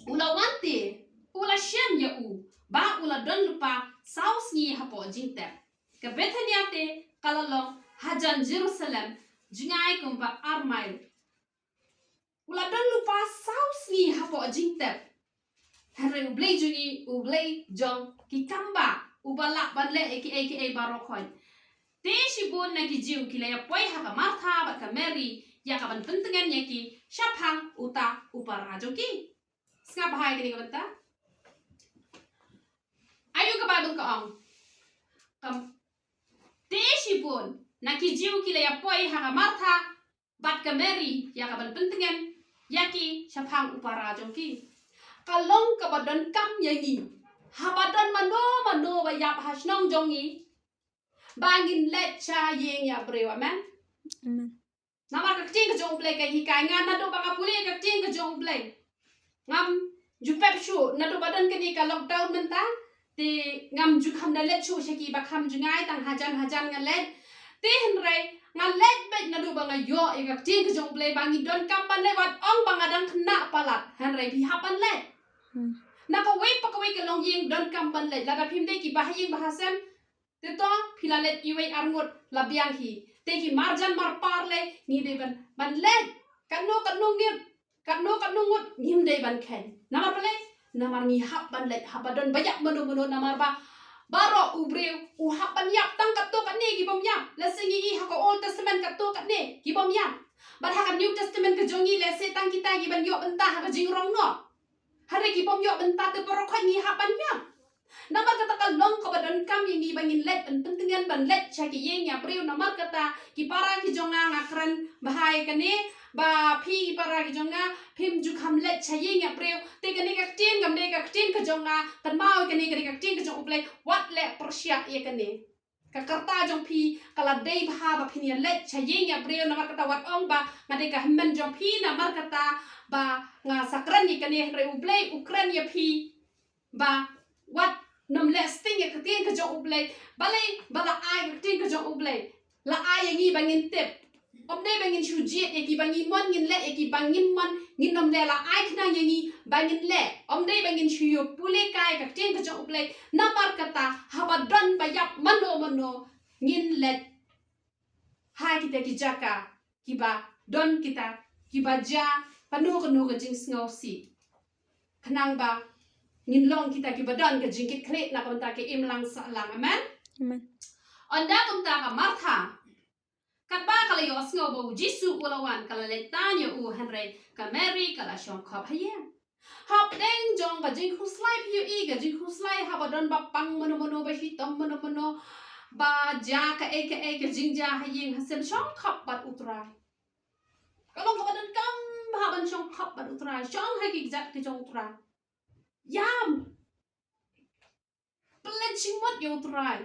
u la wan te, u la shem ïa u ba u la don lypa saw sngi hapoh jingtep. Ka Bethania te ka la long hajan Jerusalem jngai kumba ar mail. U la don lypa saw sngi hapoh jingtep. Hynrei U Blei jong ngi, U Blei jong ki kambah, uba lah ban leh ïa kiei kiei baroh khoit. Te shibun na ki Jiw ki la ïapoi ha ka Martha bad ka Mary ïa kaban pyntngen ïa ki shaphang uta u para jong ki. Sngap bha ïa kane ka bynta. Aïu ka Baibl ka ong? Kam, te shibun na ki Jiw ki la ïapoi ha ka Martha bad ka Mary ïa kaban pyntngen ïa ki shaphang u para jong ki. Ka long kaba donkam ïa ngi, haba don mano mano ba ïap ha shnong jong ngi, ba ngin leit sha ïing ïa briew, amen. Namar ka ktien ka jong U Blei ka hikai nga, naduh ba nga pule ka ktien ka jong U Blei, ngam ju pep shuh. Naduh ba don kane ka lockdown mynta, te ngam ju kham da leit shuh sha kiba kham jngai, tang hajan hajan nga leit. Te hynrei nga leit beit naduh ba nga ïoh ïa ka ktien ka jong U Blei ba ngi donkam ban leit, wat ong ba nga dang khynnah palat, hynrei phi hap ban leit. Na kawei pa kawei ka longïing donkam ban leit, lada phim dei kiba ha ïing ba ha sem, te to phi la leit iwei ar ngut la biang hi. Te ki marjan marpar lei ngi dei ban, ban leit. Katno katno ngut, katno katno ngut ngim dei ban kheiñ. Namar balei? Namar ngi hap ban leit, haba don ba ïap mano mano, namar ba baroh u briew u hap ban ïap, tang katto katne ki bym ïap. Lehse ngi i ha ka Old Testament katto katne ki bym ïap. Bad ha ka New Testament ka jong ngi lehse tang kita ki ban ïoh bynta ha ka jingrong noh. Hynrei ki bym ïoh bynta te baroh khoit ngi hap ban ïap. Namar kata ka long kaba donkam ïa ngi ba ngin leit ban pyntngen, ban leit sha ki ïing ïa briew. Namar kata ki para ki jong nga, nga kren bha ïa kane, ba phi ki para ki jong nga phim ju kham leit sha ïing ïa briew. Te kane ka ktien kam dei ka ktien ka jong nga, kynmaw ïa kane, kane ka ktien ka jong U Blei, wat leh pyrshah ïa kane. Ka rta jong phi ka la dei bha ba phin ïa leit sha ïing ïa briew. Namar kata wat ong ba nga dei ka hynmen jong phi, namar kata ba nga sa kren ïa kane, hynrei U Blei u kren ïa phi ba wat nym leh sting ïa ka ktien ka jong U Blei. Balei? Ba la ai ka ktien ka jong U Blei, la ai ïa ngi ba ngin tip. Ym dei ba ngin shu jied ïa kiba ngi mon ngin leh, ïa kiba ngim mon ngin nym leh. La ai khnang ïa ngi ba ngin leh. Ym dei ba ngin shu ïa pule kai ka ktien ka jong U Blei. Namar kata haba don ba ïap mano mano ngin leit ha kita ki jaka kiba don kita kiba jia kano kano ka jingsngewsih, khnang ba ngin long kita kiba don ka jingkitkhlieh na ka bynta ka imlang sahlang. Amen. Ynda kumta ka Martha, katba ka la ïohsngew ba u Jisu u la wan, ka la leit tan ïa u, hynrei ka Mary ka la shong khop ha ïing. Hapdeng jong ka jingkhuslai, phi ïohi ka jingkhuslai, haba don ba pang mano mano, ba shitom mano mano, ba jia kaei kaei ka jingjia ha ïing ha sem, shong khop bad U Trai. Ka long kaba donkam bha ban shong khop bad U Trai, shong ha ki kjat ki jong U Trai. Ïam. Pynleit jingmut ïa U Trai.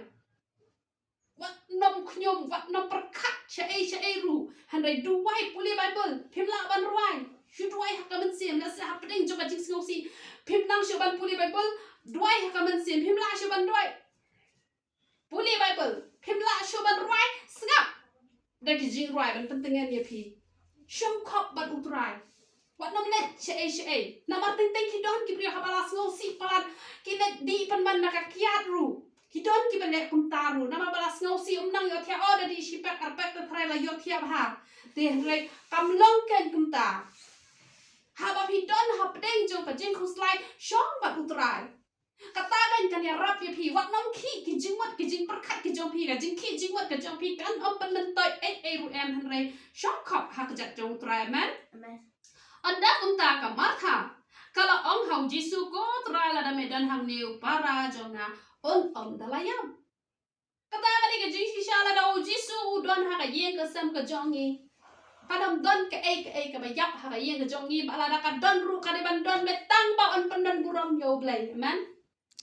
Wat nym khñium, wat nym pyrkhat shaei shaei ruh. Hynrei duwai, pule Baibl, phim lah ban rwai. Shu duwai ha ka mynsiem, lehse hapdeng jong ka jingsngewsih phim nang shuh ban pule Baibl, duwai ha ka mynsiem, phim lah shuh ban duwai. Pule Baibl, phim lah shuh ban rwai, sngap da ki jingrwai ban pyntngen ïa phi. Shongkop bad U Trai. Wat nym leit shaei shaei. Namar teng teng ki don ki briew haba la sngewsih palat, ki leit dih pynban na ka kiad ruh. Ki don kiba leh kumta ruh. Namar ba la sngewsih, ym nang ïohthiah, oh, da dih shi pek ar pek te trai la ïohthiah bha. Te hynrei kam long kein kumta. Haba phi don hapdeng jong ka jingkhuslai, shong bad U Trai. Kata kan kan ïarap ïa phi, wat nym khih ki jingmut ki jingpyrkhat ki jong phi, ka jingkhih jingmut ka jong phi kan ym pynmyntoi ei ei ruh em, hynrei shongkop ha ka jait jong U Trai, amen. Amen. Ynda kumta ka Martha ka la ong ha U Jisu, ko Trai, lada me don hangne u para jong nga un ym da la ïap. Kata ka dei ka jingshisha lada U Jisu u don ha ka ïing ka sem ka jong ngi. Kan ym don kaei kaei kaba ïap ha ka ïing ka jong ngi, bad lada ka don ruh ka dei ban don beit tang ba un pyndon burom ïa U Blei. Amen.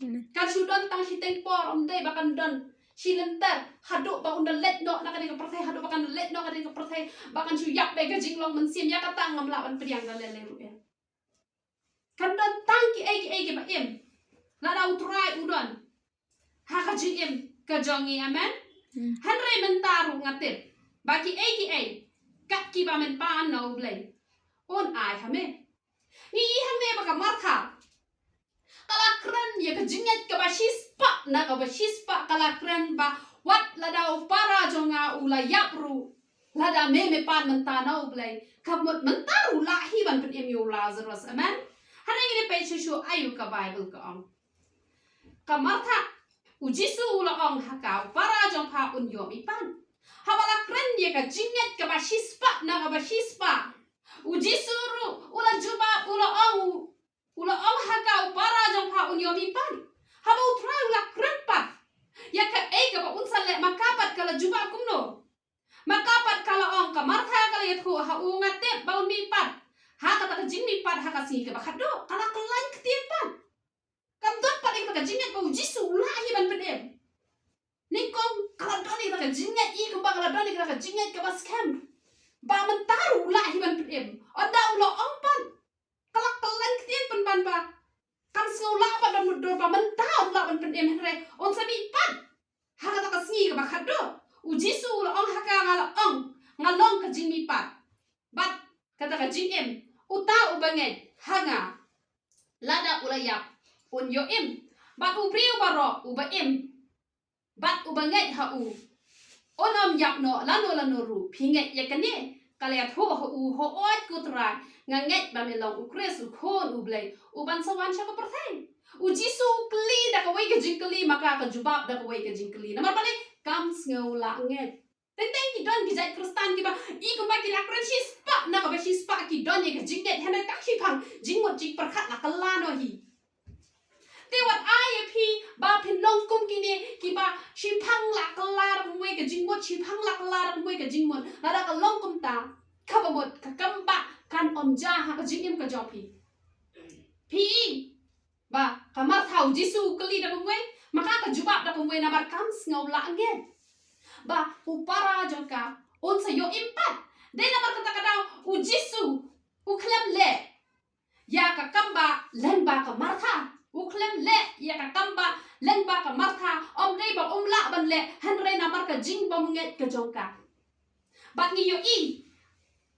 Amen. Kan shu don tang shiteng por, ym dei ba kan don shi lynter, haduh ba un da leit noh na kane ka pyrthei, haduh ba kan da leit noh kane ka pyrthei, ba kan shu ïap beit ka jinglong mynsiem, ïa kata ngam lah ban pdiang da lei lei ruh em. Kan don tang kiei kiei kiba im lada U Trai u don ha ka jingim ka jong ngi. Amen. Hmm. Hynrei mynta ruh nga tip ba kiei kiei kat kiba men pan na U Blei, un ai ha me. Ngi i hangne ba ka Martha ka la kren ïa ka jingngeit kaba shispah na kaba shispah, ka la kren ba wat lada u para jong nga u la ïap ruh, lada me me pan mynta na U Blei, ka mut mynta ruh lah hi ban pynim ïa u Lazarus. Amen. Hynrei ngin ïa peit shuh shuh aïu ka Baibl ka ong. Ka Martha, U Jisu u la ong ha ka, u para jong pha un ïoh mih pat. Haba la kren ïa ka jingngeit kaba shispah na kaba shispah, U Jisu ruh u la jubab, u la ong, u la ong ha ka, u para jong pha un ïoh mih pat. Haba U Trai u la kren pat ïa kaei kaba un sa leh, ma ka pat ka la jubab kumno? Ma ka pat ka la ong, ka Martha ka la ïathuh ha u, nga tip ba un mih pat ha kata ka jingmih pat ha ka sngi kaba khatduh. Ka la kyllaiñ ktien pat. Kam don pat ïa kata ka jingngeit ba U Jisu u lah hi ban pynim. Nyngkong ka la don ïa kata ka jingngeit, i kumba ka la don ïa kata ka jingngeit kaba skhem ba mynta ruh u lah hi ban pynim. Ynda u la ong pat, ka la kyllaiñ ktien pynban ba kan sngew lah pat ban mutdur ba mynta um lah ban pynim, hynrei un sa mih pat ha kata ka sngi kaba khatduh. U Jisu u la ong ha ka, nga la ong, nga long ka jingmih pat bad kata ka jingim. Uta uba ngeit ha nga, lada u la ïap, un ïoh im. Bad u briew baroh uba im bad uba ngeit ha u un ym ïap noh lano lano ruh. Phi ngeit ïa kane? Ka la ïathuh ha u, hooid ko Trai, nga ngeit ba me long U Khrist, U Khun U Blei, uban sa wan sha ka pyrthei. U Jisu u kylli da kawei ka jingkylli, ma ka ka jubab da kawei ka jingkylli. Namar balei? Kam sngew lah ngeit. Teng teng ki don ki jait Khristan kiba i kumba ki la kren shispah na kaba shispah, ki don ïa ka jingngeit, hynrei tang shiphang jingmut jingpyrkhat la kylla noh hi. Te wat ai ïa phi ba phin long kum kine kiba shiphang la kylla da kumwei ka jingmut, shiphang la kylla da kumwei ka jingmut. Lada ka long kumta, kaba mut ka kambah kan ym jia ha ka jingim ka jong phi. Phi i ba ka Martha, U Jisu u kylli da kumwei, ma ka ka jubab da kumwei namar kam sngew lah ngeit ba u para jong ka un sa ïoh im pat. Dei namar kata ka daw U Jisu u khlem leh ïa ka kambah lyngba ka Martha. U khlem leh ïa ka kambah lyngba ka Martha, ym dei ba um lah ban leh, hynrei namar ka jingbymngeit ka jong ka. Bad ngi ïohi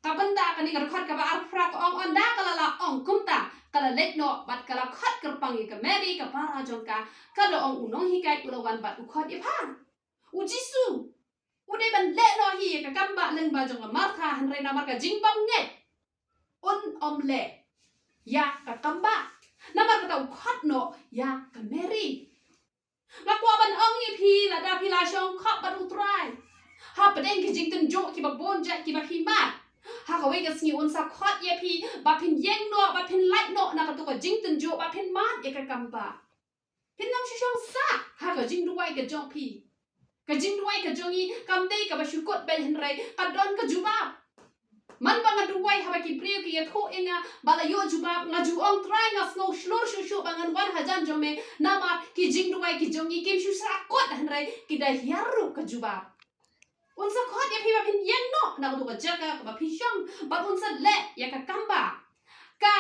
ka bynta kane ka dkhot kaba arphra ka ong, ynda ka la lah ong kumta, ka la leit noh bad ka la khot kyrpang ïa ka Mary ka para jong ka, ka da ong, u nonghikai u la wan bad u khot ïa pha. U Jisu u dei ban leh noh hi ïa ka kambah lyngba jong ka Martha, hynrei namar ka jingbymngeit un ym leh ïa ka kambah. Namar kata u khot noh ïa ka Mary. Nga kwah ban ong ïa phi, lada phi la shongkop bad U Trai hapdeng ki jingtynjuh kiba bun jait kiba phi mad, ha kawei ka sngi un sa khot ïa phi ba phin ïeng noh, ba phin lait noh na kato ka jingtynjuh, ba phin mad ïa ka kambah. Phin ym shu shong sah ha ka jingduwai ka jong phi. Ka jingduwai ka jong ngi kam dei kaba shu kut beit, hynrei ka don ka jubab. Man ba nga duwai haba ki briew ki ïathuh ïa nga ba la ïoh jubab, nga ju ong, Trai, nga sngew shlur shuh shuh ba ngan wan hajan jong me, namar ki jingduwai ki jong ngi kim shu sah kot, hynrei ki da hiar ruh ka jubab. Un sa khot ïa phi ba phin ïeng noh na katu ka jaka kaba phi shong, bad un sa leh ïa ka kam ba ka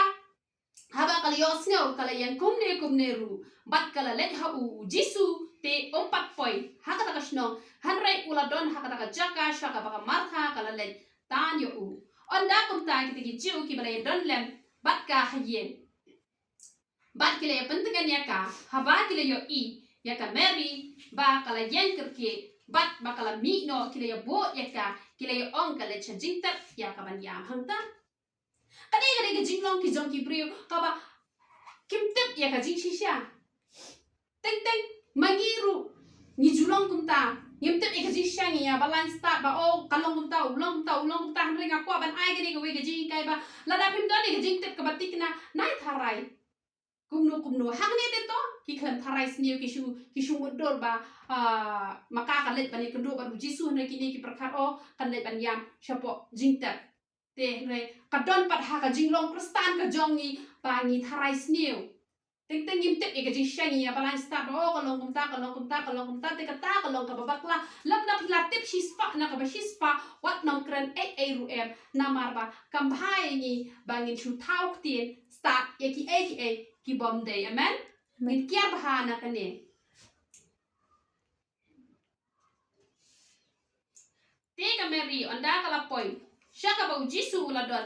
Haba ka la ïohsngew, ka la ïeng kumne kumne ruh, bad ka la leit ha u Jisu, te um pat poi ha kata ka shnong, hynrei u la don ha kata ka jaka sha kaba ka Martha ka la leit tan ïa u. Ynda kumta kita ki Jiw kiba la ïadon lem bad ka ha ïing, bad ki la ïapyntngen ïa ka haba ki la ïohi ïa ka Mary ba ka la ïeng kyrkieh bad ba ka la mih noh, ki la ïabuh ïa ka, ki la ïa ong ka leit sha jingtep ïa ka ban ïam hangta. Kane ka dei ka jinglong ki jong ki briew kaba kim tip ïa ka jingshisha. Teng teng ma ngi ruh ngi ju long kumta. Ngim tip ïa ka jingshisha, ngi ïa ba lain stad ba, oh, ka long kumta, u long kumta, u long kumta, hynrei nga kwah ban ai kane kawei ka jinghikai ba lada phim don ïa ka jingtip kaba thikna, nai tharai. Kumno kumno hangne te to ki khlem tharai sniew, ki shu, ki shu mutdur ba, ah, ma ka kan leit ban ïakynduh bad u Jisu, hynrei kine ki pyrkhat, oh, kan leit ban ïam shapoh jingtep. Te hynrei ka don pat ha ka jinglong Khristan ka jong ngi ba ngi tharai sniew. Teng teng ngim tip ïa ka jingshisha, ngi ïa ba lain stad, oh, ka long kumta, ka long kumta, ka long kumta, te kata ka long kaba bakla. Lada phi la tip shispah na kaba shispah, wat nang kren ei ei ruh em, namar ba kam bha ïa ngi ba ngin shu thaw ktien stad ïa kiei kiei ki bym dei. Amen. Ngin kiar bha na kane. Te ka Mary, ynda ka la poi sha kaba u Jisu u la don,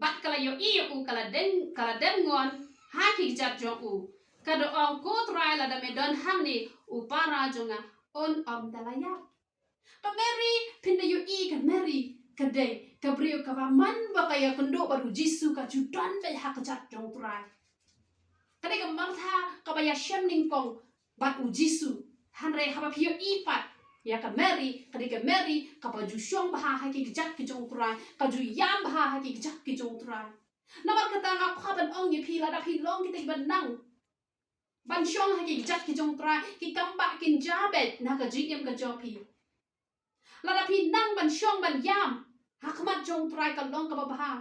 bad ka la ïohi ïa u, ka la dem, ka la dem ngon ha ki kjat jong u, ka da ong, Ko Trai, lada me don hangne, u para jong nga un ym da la ïap. Ka Mary, phin da ïohi ka Mary ka dei ka briew kaba man ba ka ïakynduh bad u Jisu ka ju don beit ha kjat jong u Trai. Ka dei ka Martha kaba ïashem nyngkong bad u Jisu. Hynrei haba phi ïohi pat ïa ka Mary, ka dei ka Mary kaba ju shong bha ha ki kjat ki jong u Trai, ka ju ïam bha ha ki kjat ki jong u Trai. Namar kata nga kwah ban ong ïa phi, lada phi long kita kiba nang ban shong ha ki kjat ki jong u Trai, ki kam ba kin jia beit na ka jingim ka jong phi. Lada phi nang ban shong ban ïam ha khmat jong u Trai ka long kaba bha.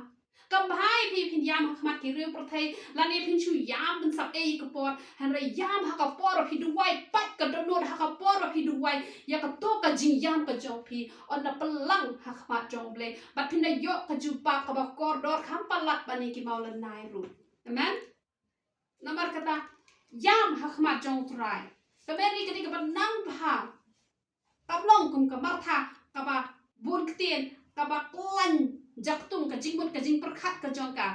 Kam bha ïa phi phin ïam ha khmat ki riew pyrthei, lane phin shu ïam ban sap ei ka por, hynrei ïam ha ka por ba phi duwai, peit ka dohnud ha ka por ba phi duwai ïa kato ka jingïam ka jong phi, ynda pynlang ha khmat jong u Blei, bad phin da ïoh ka jubab kaba kordor, kham palat ban ïa ki mawlynnai ruh. Amen. Namar kata, ïam ha khmat jong u Trai. Ka Mary ka dei kaba nang bha. Kam long kum ka Martha kaba bun ktien, kaba khlaiñ jaktung ka jingmut ka jingpyrkhat ka jong ka.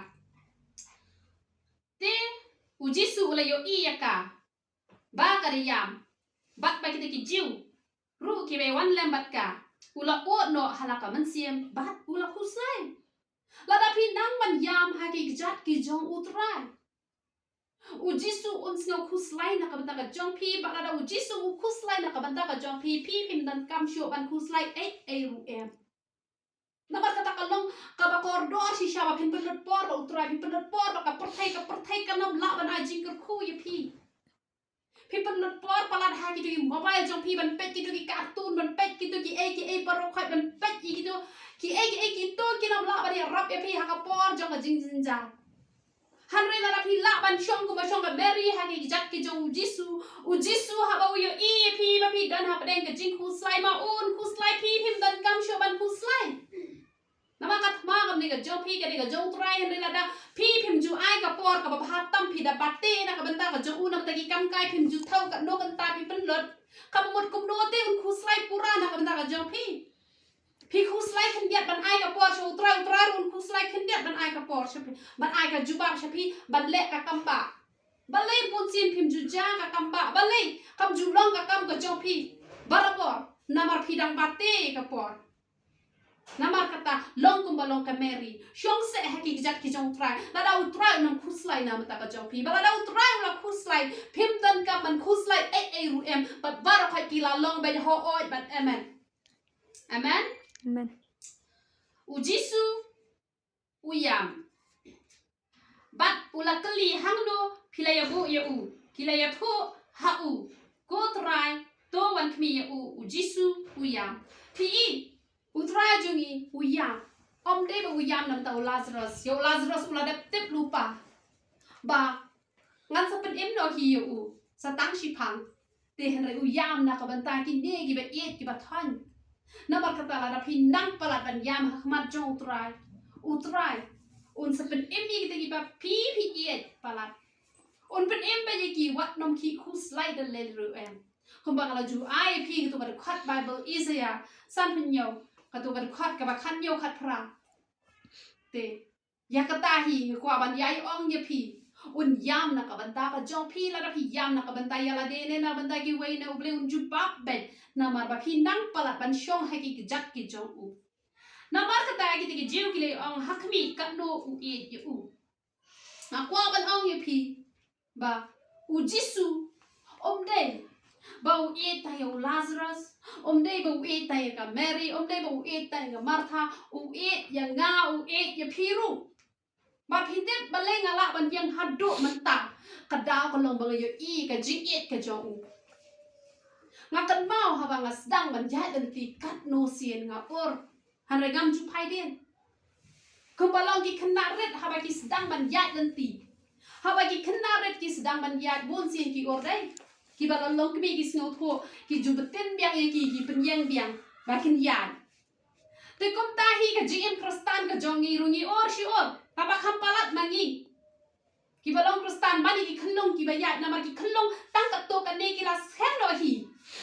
Te u Jisu u la ïohi ïa ka ba ka da ïam, bad ba kita ki Jiw ruh kiba wan lem bad ka, u la ud noh ha la ka mynsiem bad u la khuslai. Lada phi nang ban ïam ha ki kjat ki jong u Trai, u Jisu un sngew khuslai na ka bynta ka jong phi, bad lada u Jisu u khuslai na ka bynta ka jong phi, phi phim donkam shuh ban khuslai ei ei ruh em. Namar kata ka long kaba kordor shisha ba phin pynlut por bad u Trai, phin pynlut por bad ka pyrthei, ka pyrthei kan ym lah ban ai jingkyrkhu ïa phi. Phi pynlut por palat ha kito ki mobile jong phi ban peit kito ki cartoon, ban peit kito kiei kiei baroh khoit, ban peit ïa kito kiei kiei, kito kin ym lah ban ïarap ïa phi ha ka por jong ka jingjynjar. Hynrei lada phi lah ban shong kumba shong ka Mary ha ki kjat ki jong u Jisu, u Jisu haba u ïohi ïa phi ba phi don hapdeng ka jingkhuslai, ma un khuslai, phi phim donkam shuh ban khuslai. Namar ka thma kam dei ka jong phi, ka dei ka jong u Trai, hynrei lada phi phim ju ai ka por kaba bha tam, phi da bate na ka bynta ka jong u, na ka bynta ki kam kai phim ju thaw, katno kynta phi pynlut. Kaba mut kumno te un khuslai pura na ka bynta ka jong phi. Phi khuslai khyndiat ban ai ka por sha u Trai, u Trai ruh un khuslai khyndiat ban ai ka por sha phi, ban ai ka jubab sha phi, ban leh ka kam ba. Balei bunsien phim ju jia ka kam ba? Balei kam ju long ka kam ka jong phi barabor? Namar phi dang bate ka por. Namar kata, long kumba long ka Mary. Shong seh ha ki kjat ki jong u Trai. Lada u Trai un ym khuslai na ka bynta ka jong phi. Bad lada u Trai u la khuslai, phim donkam ban khuslai ei ei ruh em. Bad baroh khoit ki la long beit, hooid bad amen. Amen. Amen. U Jisu u ïam. Bad u la kylli, hangno phi la ïabuh ïa u? Ki la ïathuh ha u, Ko Trai, to wan khmih ïa u. U Jisu u ïam. Phi i, u Trai jong ngi u ïam. Ym dei ba u ïam namar u Lazarus. Ïa u Lazarus u la dep tip lypa ba ngan sa pynim noh hi ïa u sa tang shiphang. Te hynrei u ïam na ka bynta kine kiba ïeit kiba thoiñ. Namar kata lada phi nang palat ban ïam ha khmat jong u Trai, u Trai un sa pynim ïa kita kiba phi phi ïeit palat. Un pynim ba ïa ki wat nym ki khuslai da lei ruh em. Kumba nga la ju ai phi katu ka dkhot Bible Isaiah sanphew hynñiew, katu ka dkhot kaba khathynñiew khatphra. Te ïa kata hi nga kwah ban ïai ong ïa phi. Un ïam na ka bynta ka jong phi, lada phi ïam na ka bynta ïa lade ne na ka bynta kiwei ne, U Blei un jubab beit namar ba phi nang palat ban shong ha ki kjat ki jong u. Namar kata kita ki Jiw ki la ong ha khmih katno u ïeit ïa u. Nga kwah ban ong ïa phi ba u Jisu um dei ba u ïeit tang ïa u Lazarus, um dei ba u ïeit tang ïa ka Mary, um dei ba u ïeit tang ïa ka Martha, u ïeit ïa nga, u ïeit ïa phi ruh. Ba phi tip balei nga lah ban ïeng haduh mynta, ka daw ka long ba nga ïohi ka jingïeit ka jong u. Nga kynmaw haba nga sdang ban ïaid lynti katno sien nga ur. Hynrei ngam ju phai dien. Kumba long ki khynnah rit haba ki sdang ban ïaid lynti, haba ki khynnah rit ki sdang ban ïaid bun sien ki ur dei. Kiba la long kmie ki sngewthuh, ki ju btin biang ïa ki, ki pynïeng biang ba kin ïaid. Te kumta hi ka jingim Khristan ka jong ngi ruh ngi ur shi ur, haba kham palat ma ngi. Kiba long Khristan mane ki khyllung kiba ïaid, namar ki khyllung tang katto katne ki la shem noh hi.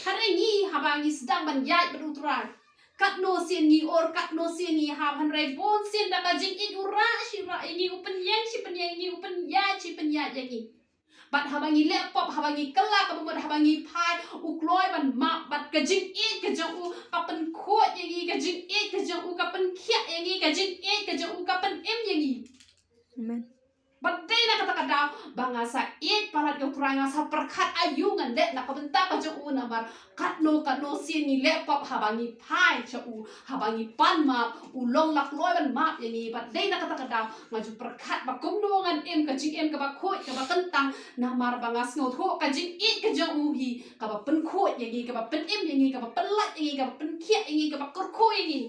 Hynrei ngi haba ngi sdang ban ïaid bad u Trai, katno sien ngi ur, katno sien ngi hap, hynrei bun sien da ka jingïeit u rah shi rah ïa ngi, u pynïeng shi pynïeng ïa ngi, u pynïaid shi pynïaid ïa ngi. Bad haba ngi leh pop, haba ngi kylla kaba mut, haba ngi phai, u kloi ban map, bad ka jingïeit ka jong u ka pynkhuid ïa ngi, ka jingïeit ka jong u ka pynkhiah ïa ngi, ka jingïeit ka jong u ka pynim ïa ngi. Amen. Bad dei na kata ka daw ba nga sa ïeit palat ïa u Trai, nga sa pyrkhat aïu ngan leh na ka bynta ka jong u, namar katno katno sien ngi leh pop, haba ngi phai sha u, haba ngi pan map, u long la kloi ban map ïa ngi. Bad dei na kata ka daw nga ju pyrkhat ba kumno ngan im ka jingim kaba khuid kaba kyntang, namar ba nga sngewthuh ka jingïeit ka jong u hi kaba pynkhuid ïa ngi, kaba pynim ïa ngi, kaba pynlait ïa ngi, kaba pynkhiah ïa ngi, kaba kyrkhu ïa ngi.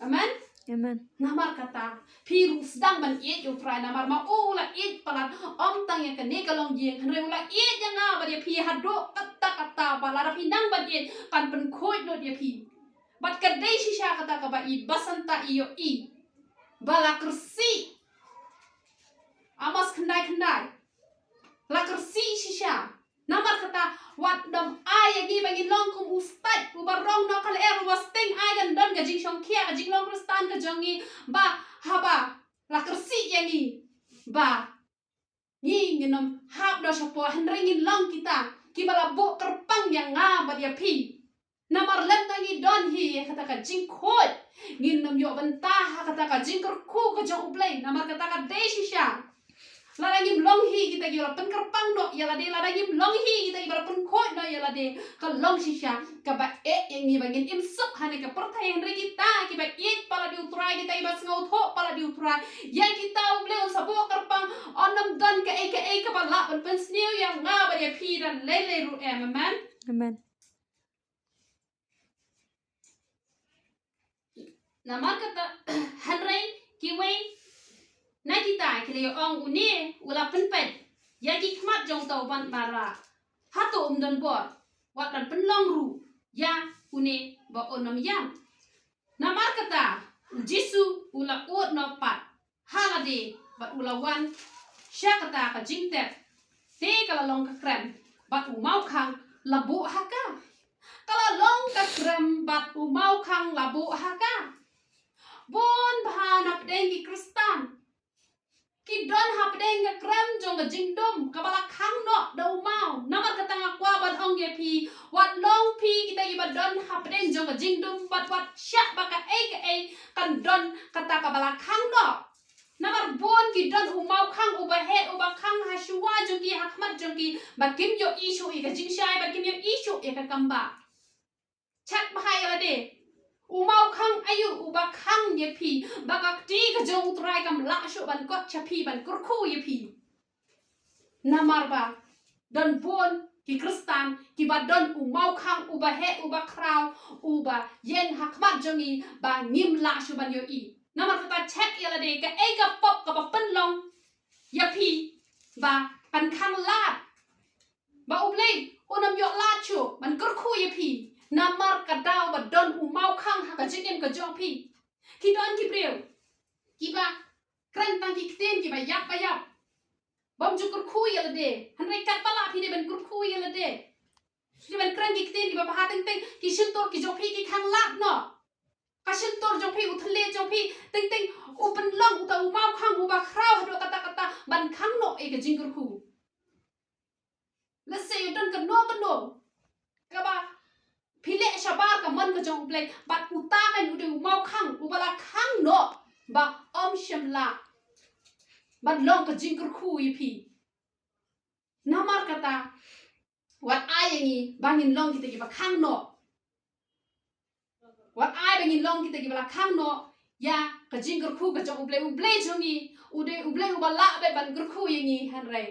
Amen. Amen. Namar kata phi ruh sdang ban ïeit ïa u Trai, namar ma u la ïeit palat, ym tang ïa kane ka longïing, hynrei u la ïeit ïa nga bad ïa phi haduh katta katta, ba lada phi nang ban ïeit kan pynkhuid lut ïa phi. Bad ka dei shisha kata kaba i Basanta i ïohi ba la kyrsiew. Amos khyndai khyndai. La kyrsiew shisha. Namar kata wat nym ai ïa ngi ba ngin long kum u stait uba rong noh ka lyer, uba sting, ai kan don ka jingshongkhia ka jinglong Khristan ka jong ngi, ba haba la kyrsiew ïa ngi ba ngi ngin nym hap noh shapoh, hynrei ngin long kita kiba la buh kyrpang ïa nga bad ïa phi. Namar lem na ngi don hi ïa kata ka jingkhuid, ngin nym ïoh bynta ha kata ka jingkyrkhu ka jong U Blei. Namar kata ka dei shisha. Lada ngim long hi kita kiba la pynkyrpang noh ïa lade, lada ngim long hi kita kiba la pynkhuid noh ïa lade, ka long shisha kaba eh ïa ngi ba ngin im suk ha kane ka pyrthei. Hynrei kita kiba ïeit palat ïa u Trai, kita kiba sngewthuh palat ïa u Trai, ïa kita U Blei un sa buh kyrpang. Ym don kaei kaei kaba lah ban pynsniew ïa nga bad ïa phi da lei lei ruh em. Amen. Amen. Namar kata, hynrei kiwei na kita ki la ïa ong, une u la pynpeit ïa ki khmat jong uta u bad mara. Hato um don bor wat ban pynlong ruh ïa une ba un ym ïam? Namar kata u Jisu u la ud noh pat ha lade bad u la wan sha kata ka jingtep. Te ka la long ka krem bad u mawkhang la buh ha ka. Ka la long ka krem bad u mawkhang la buh ha ka. Bun bha na pdeng ki Khristan ki don ha pdeng ka krem jong ka jingdum kaba la khang noh da u maw. Namar kata nga kwah ban ong ïa phi, wat long phi kita kiba don ha pdeng jong ka jingdum bad wat shah ba kaei kaei kan don kata kaba la khang noh. Namar bun ki don u mawkhang uba heh uba khang ha shuwa jong ki, ha khmat jong ki, ba kim ïohi shuh ïa ka jingshai, ba kim ïohi shuh ïa ka kambah. Check bha ïa lade. U mawkhang aïu uba khang ïa phi ba ka kti ka jong u Trai kam lah shuh ban kot sha phi, ban kyrkhu ïa phi? Namar ba don bun ki Khristan kiba don u mawkhang uba heh uba khraw uba ïeng ha khmat jong ngi ba ngim lah shuh ban ïohi. Namar kata check ïa lade, kaei ka pop kaba pynlong ïa phi ba pynkhang lad, ba U Blei un ym ïoh lad shuh ban kyrkhu ïa phi. Namar ka daw ba don u mawkhang ha ka jingim ka jong phi. Ki don ki briew kiba kren tang ki ktien kiba ïap ba ïap, bym ju kyrkhu ïa lade. Hynrei katba lah phi dei ban kyrkhu ïa lade, phi dei ban kren ki ktien kiba bha teng teng. Ki shyntur ki jong phi ki khang lad noh. Ka shyntur jong phi, u thylliej jong phi teng teng u pynlong uta u mawkhang uba khraw haduh katta katta ban khang noh ïa ka jingkyrkhu. Lehse ïa don kano kano kaba phi leh shabar ka mon ka jong U Blei, bad uta kan u dei u mawkhang uba la khang noh ba ym shym lah ban long ka jingkyrkhu ïa phi. Namar kata, wat ai ïa ngi ba ngin long kita kiba khang noh. Wat ai ba ngin long kita kiba la khang noh ïa ka jingkyrkhu ka jong U Blei. U Blei jong ngi u dei U Blei uba lah beit ban kyrkhu ïa ngi, hynrei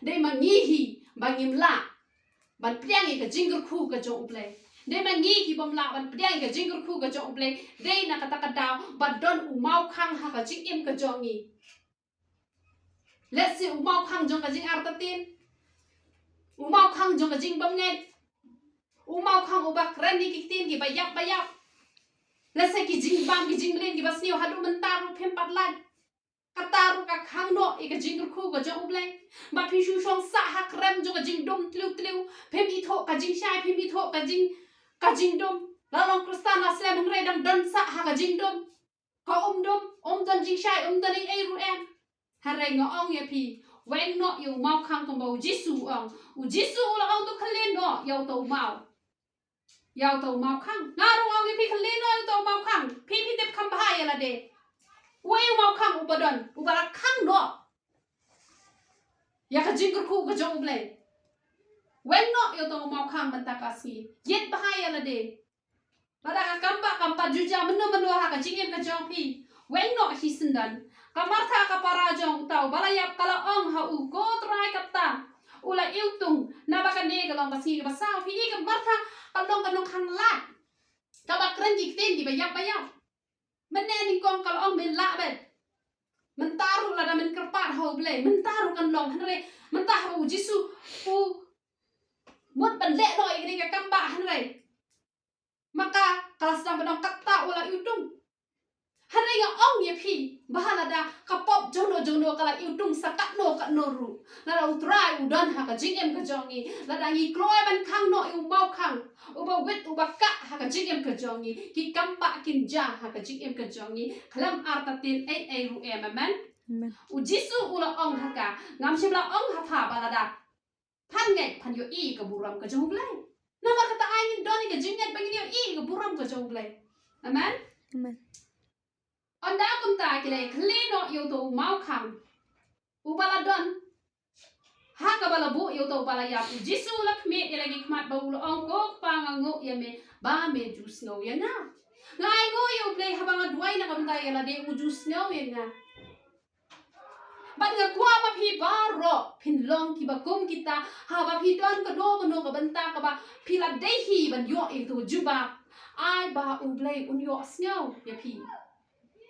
dei ma ngi hi ba ngim lah ban pdiang ïa ka jingkyrkhu ka jong U Blei. Dei ma ngi ki bym lah ban pdiang ïa ka jingkyrkhu ka jong U Blei. Dei na kata ka daw ba don u mawkhang ha ka jingim ka jong ngi. Lehse u mawkhang jong ka jingartatien, u mawkhang jong ka jingbymngeit, u mawkhang uba kren ïa ki ktien kiba ïap ba ïap. Lehse ki jingbam ki jingmlien kiba sniew haduh mynta ruh phim pat lait. Kata ruh ka khang noh ïa ka jingkyrkhu ka jong U Blei. Ba phi shu shong sah ha krem jong ka jingdum tliw tliw, phim ithuh ka jingshai, phim ithuh ka jing, ka jingdum. La long Khristan la slem hynrei dang don sah ha ka jingdum. Ka um dum, um don jingshai, um don ei ei ruh em. Hynrei nga ong ïa phi, weng noh ïa u mawkhang kumba U Jisu u ong. U Jisu u la ong to khyllie noh ïa uta u maw, ïa uta u mawkhang. Nga ruh nga ong ïa phi, khyllie noh ïa uta u mawkhang. Phi phi tip kham bha ïa lade. Uei u mawkhang uba don, uba la khang noh ïa ka jingkyrkhu ka jong U Blei. Weng noh ïa uta u mawkhang mynta ka sngi. Ïeit bha ïa lade. Lada ka kam ba kam pat ju jia mynno mynno ha ka jingim ka jong phi, weng noh hi syndon. Ka Martha ka para jong uta uba la ïap ka la ong ha u, ko Trai, kata u la iwtung, naba kane ka long ka sngi kaba saw. Phi i ka Martha ka long ka nongkhang lad, kaba kren ki ktien kiba ïap ba ïap. Mynne nyngkong ka la ong men lah beit. Mynta ruh lada men kyrpad ha U Blei, mynta ruh kan long, hynrei mynta ha U Jisu u mut ban leh noh ïa kane ka kam ba, hynrei ma ka, ka la sdang ban ong kata u la iwtung. Hynrei nga ong ïa phi, ba lada ka pop jongno jongno ka la iwtung sa katno katno ruh, lada U Trai u don ha ka jingim ka jong ngi, lada ngi kloi ban khang noh ïa u mawkhang uba wit uba kah ha ka jingim ka jong ngi, ki kam ba kin jia ha ka jingim ka jong ngi. Khlem artatien ei ei ruh em. Amen. Amen. U Jisu u la ong ha ka, ngam shym la ong ha pha ba lada phan ngeit phan ïohi ïa ka burom ka jong U Blei. Namar kata ai ngin don ïa ka jingngeit ba ngin ïohi ïa ka burom ka jong U Blei. Amen. Amen. Ynda kumta ki la khyllie noh ïa uta u mawkhang uba la don ha kaba la buh ïa uta uba la ïap. U Jisu u la khmih ïa la ki khmat bad u la ong, ko Kpa, nga nguh ïa me ba me ju sngew ïa nga. Nga ai nguh ïa U Blei haba nga duwai na ka bynta ïa lade u ju sngew ïa nga. Bad nga kwah ba phi baroh phin long kiba kum kita, haba phi don kano kano ka bynta kaba phi la dei hi ban ïoh ïa uta u jubab, ai ba U Blei un ïohsngew ïa phi.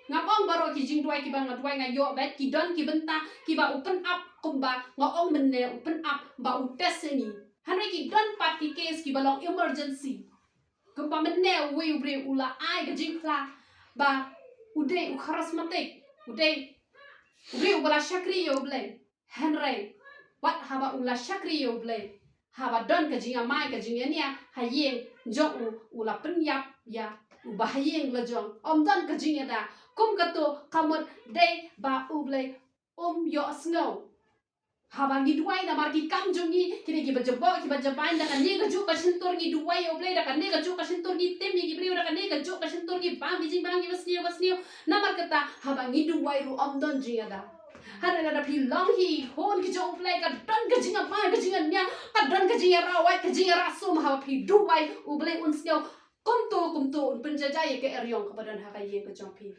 Ngam ong baroh ki jingduwai kiba nga duwai nga ïoh beit, ki don ki bynta kiba u pynap kumba nga ong mynne u pynap ba u test ïa ngi. Hynrei ki don pat ki case kiba long emergency. Kumba mynne uwei u briew u la ai ka jingphla ba u dei u charismatic, u dei u briew uba la shakri ïa U Blei. Hynrei wat haba u la shakri ïa U Blei, haba don ka jingïamai ka jingïania ha ïing jong u, u la pynïap ïa u bahaïing la jong. Ym don ka jingïada. Kum kato ka mut dei ba U Blei um ïohsngew. Haba ngi duwai namar ki kam jong ngi, kine kiba jaboh kiba jabiang, da kane kajuh ka shyntur ngi duwai ïa U Blei, da kane kajuh ka shyntur ngi tim ïa ki briew, da kane kajuh ka shyntur ngi bam ki jingbam kiba sniew ba sniew. Namar kata haba ngi duwai ruh ym don jingïada. Hynrei lada phi long hi khun ka jong U Blei, ka don ka jingïamai ka jingïania, ka don ka jingïarawait ka jingïarasum. Haba phi duwai U Blei un sngew. Kumto kumto un pynjaja ïa ka eriong kaba don ha ka ïing ka jong phi.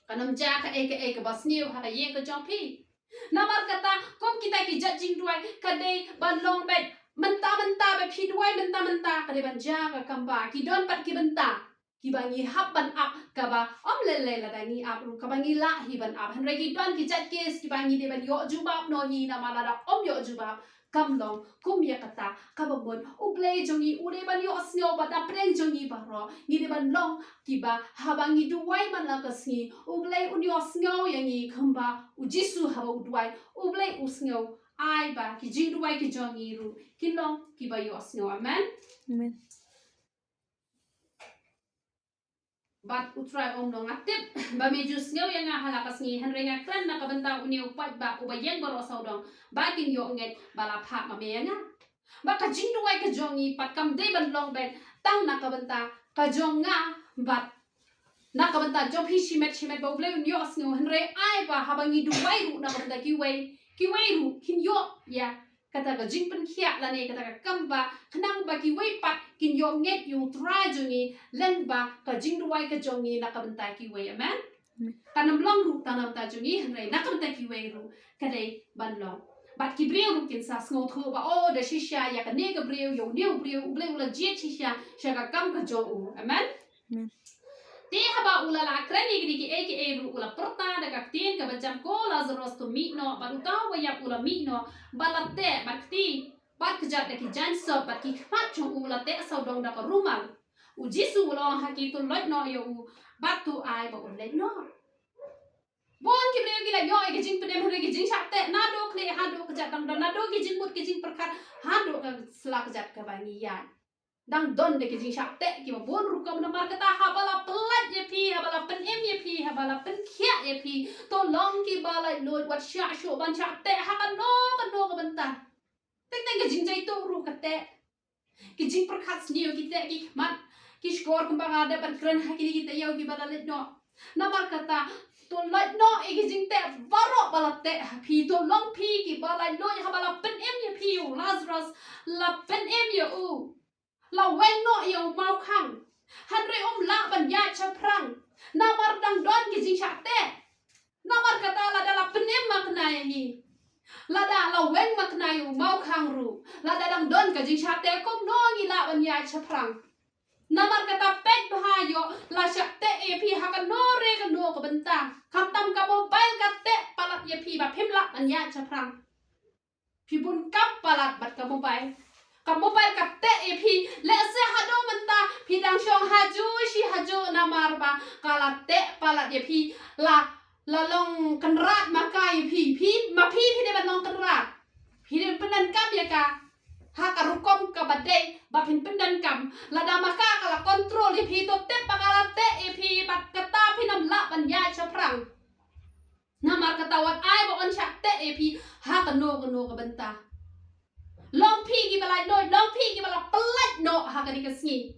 Kan ym jia kaei kaei kaba sniew ha ka ïing ka jong phi. Namar kata kum kita ki jait jingduwai ka dei ban long beit mynta mynta, ba phi duwai mynta mynta ka dei ban jia ka kam ba. Ki don pat ki bynta kiba ngi hap ban ap, kaba ym lei lei lada ngi ap ruh, kaba ngi lah hi ban ap. Hynrei ki don ki jait case kiba ngi dei ban ïoh jubab noh hi, namar lada ym ïoh jubab kam long kum ïa kata. Kaba mut U Blei jong ngi u dei ban ïohsngew bad na pdeng jong ngi baroh ngi dei ban long kiba haba ngi duwai man la ka sngi, U Blei un ïohsngew ïa ngi kumba U Jisu haba u duwai, U Blei u sngew. Ai ba ki jingduwai ki jong ngi ruh kin long kiba ïohsngew. Amen. Amen. Bad U Trai u ong, nga tip ba me ju sngew ïa nga ha la ka sngi, hynrei nga kren na ka bynta une u paidbah uba ïeng baroh sawdong, ba kin ïoh ngeit ba la phah ma me ïa nga. Ba ka jingduwai ka jong ngi pat kam dei ban long beit tang na ka bynta ka jong nga bad na ka bynta jong phi shimet shimet ba U Blei un ïohsngew, hynrei ai ba haba ngi duwai ruh na ka bynta kiwei, kiwei ruh kin ïoh ïa kata ka jingpynkhiah lane kata ka kam ba khnang ba kiwei pat kin ïoh ngeit ïa U Trai jong ngi, lane ba ka jingduwai ka jong ngi na ka bynta kiwei. Amen. Kan ym long ruh tang na ka bynta jong ngi, hynrei na ka bynta kiwei ruh ka dei ban long. Bad ki briew ruh kin sa sngewthuh ba, oh, da shisha ïa kane ka briew, ïa une u briew U Blei u la jied shisha sha ka kam ka jong u. Amen. Amen. Te haba u la lah kren ïa kine kiei kiei ruh, u la pyrta da ka ktien kaba jam, ko Lasaros, to mih noh. Bad uta uba ïap u la mih noh, bad la teh bad kti bad kjat da ki jaiñsop, bad ki khmat jong u la teh sawdong da ka rumal. U Jisu u la ong ha ki, to loit noh ïa u bad to ai ba un leit noh. Bun ki briew ki la ïoh ïa ki jingpynim, hynrei ki jingshah teh naduh khlieh haduh kjat dang don, naduh ki jingmut ki jingpyrkhat haduh ka sla kjat kaba ngi ïaid, dang don da ki jingshah teh kiba bun rukom. Namar kata haba la pyllait ïa phi, haba la pynim ïa phi, haba la pynkhiah ïa phi, to long kiba laitluid, wat shah shuh ban shah teh ha kano kano ka bynta. Teng teng ka jingjaituh ruh ka teh, ki jingpyrkhat sniew ki teh, ki khmat ki shkor, kumba nga dep ban kren ha kine ki taïew kiba la leit noh. Namar kata to loit noh ïa ki jingteh baroh ba la teh ha phi, to long phi kiba laitluid. Haba la pynim ïa phi ïa u Lasaros, la pynim ïa u, la weng noh ïa u mawkhang, hynrei um lah ban ïaid shaphrang namar dang don ki jingshah teh. Namar kata lada la pynim makna ïa ngi, lada la weng makna ïa u mawkhang ruh, lada dang don ka jingshah teh, kumno ngi lah ban ïaid shaphrang? Namar kata peit bha ïoh, la shah teh ïa phi ha kano re kano ka bynta. Khamtam ka mobile ka teh palat ïa phi ba phim lah ban ïaid shaphrang. Phi bun kam palat bad ka mobile. Ka mobile ka teh ïa phi, lehse haduh mynta phi dang shong hajuh shi hajuh namar ba ka la teh palat ïa phi. La, la long kynrad ma ka ïa phi, phi, ma phi phi dei ban long kynrad. Phi dei pyndonkam ïa ka ha ka rukom kaba dei ba phin pyndonkam. Lada ma ka ka la control ïa phi, to tip ba ka la teh ïa phi, bad kata phin ym lah ban ïaid shaphrang. Namar kata wat ai ba un shah teh ïa phi ha kano kano ka bynta. Long phi kiba laitluid, long phi kiba la pyllait noh ha kane ka sngi.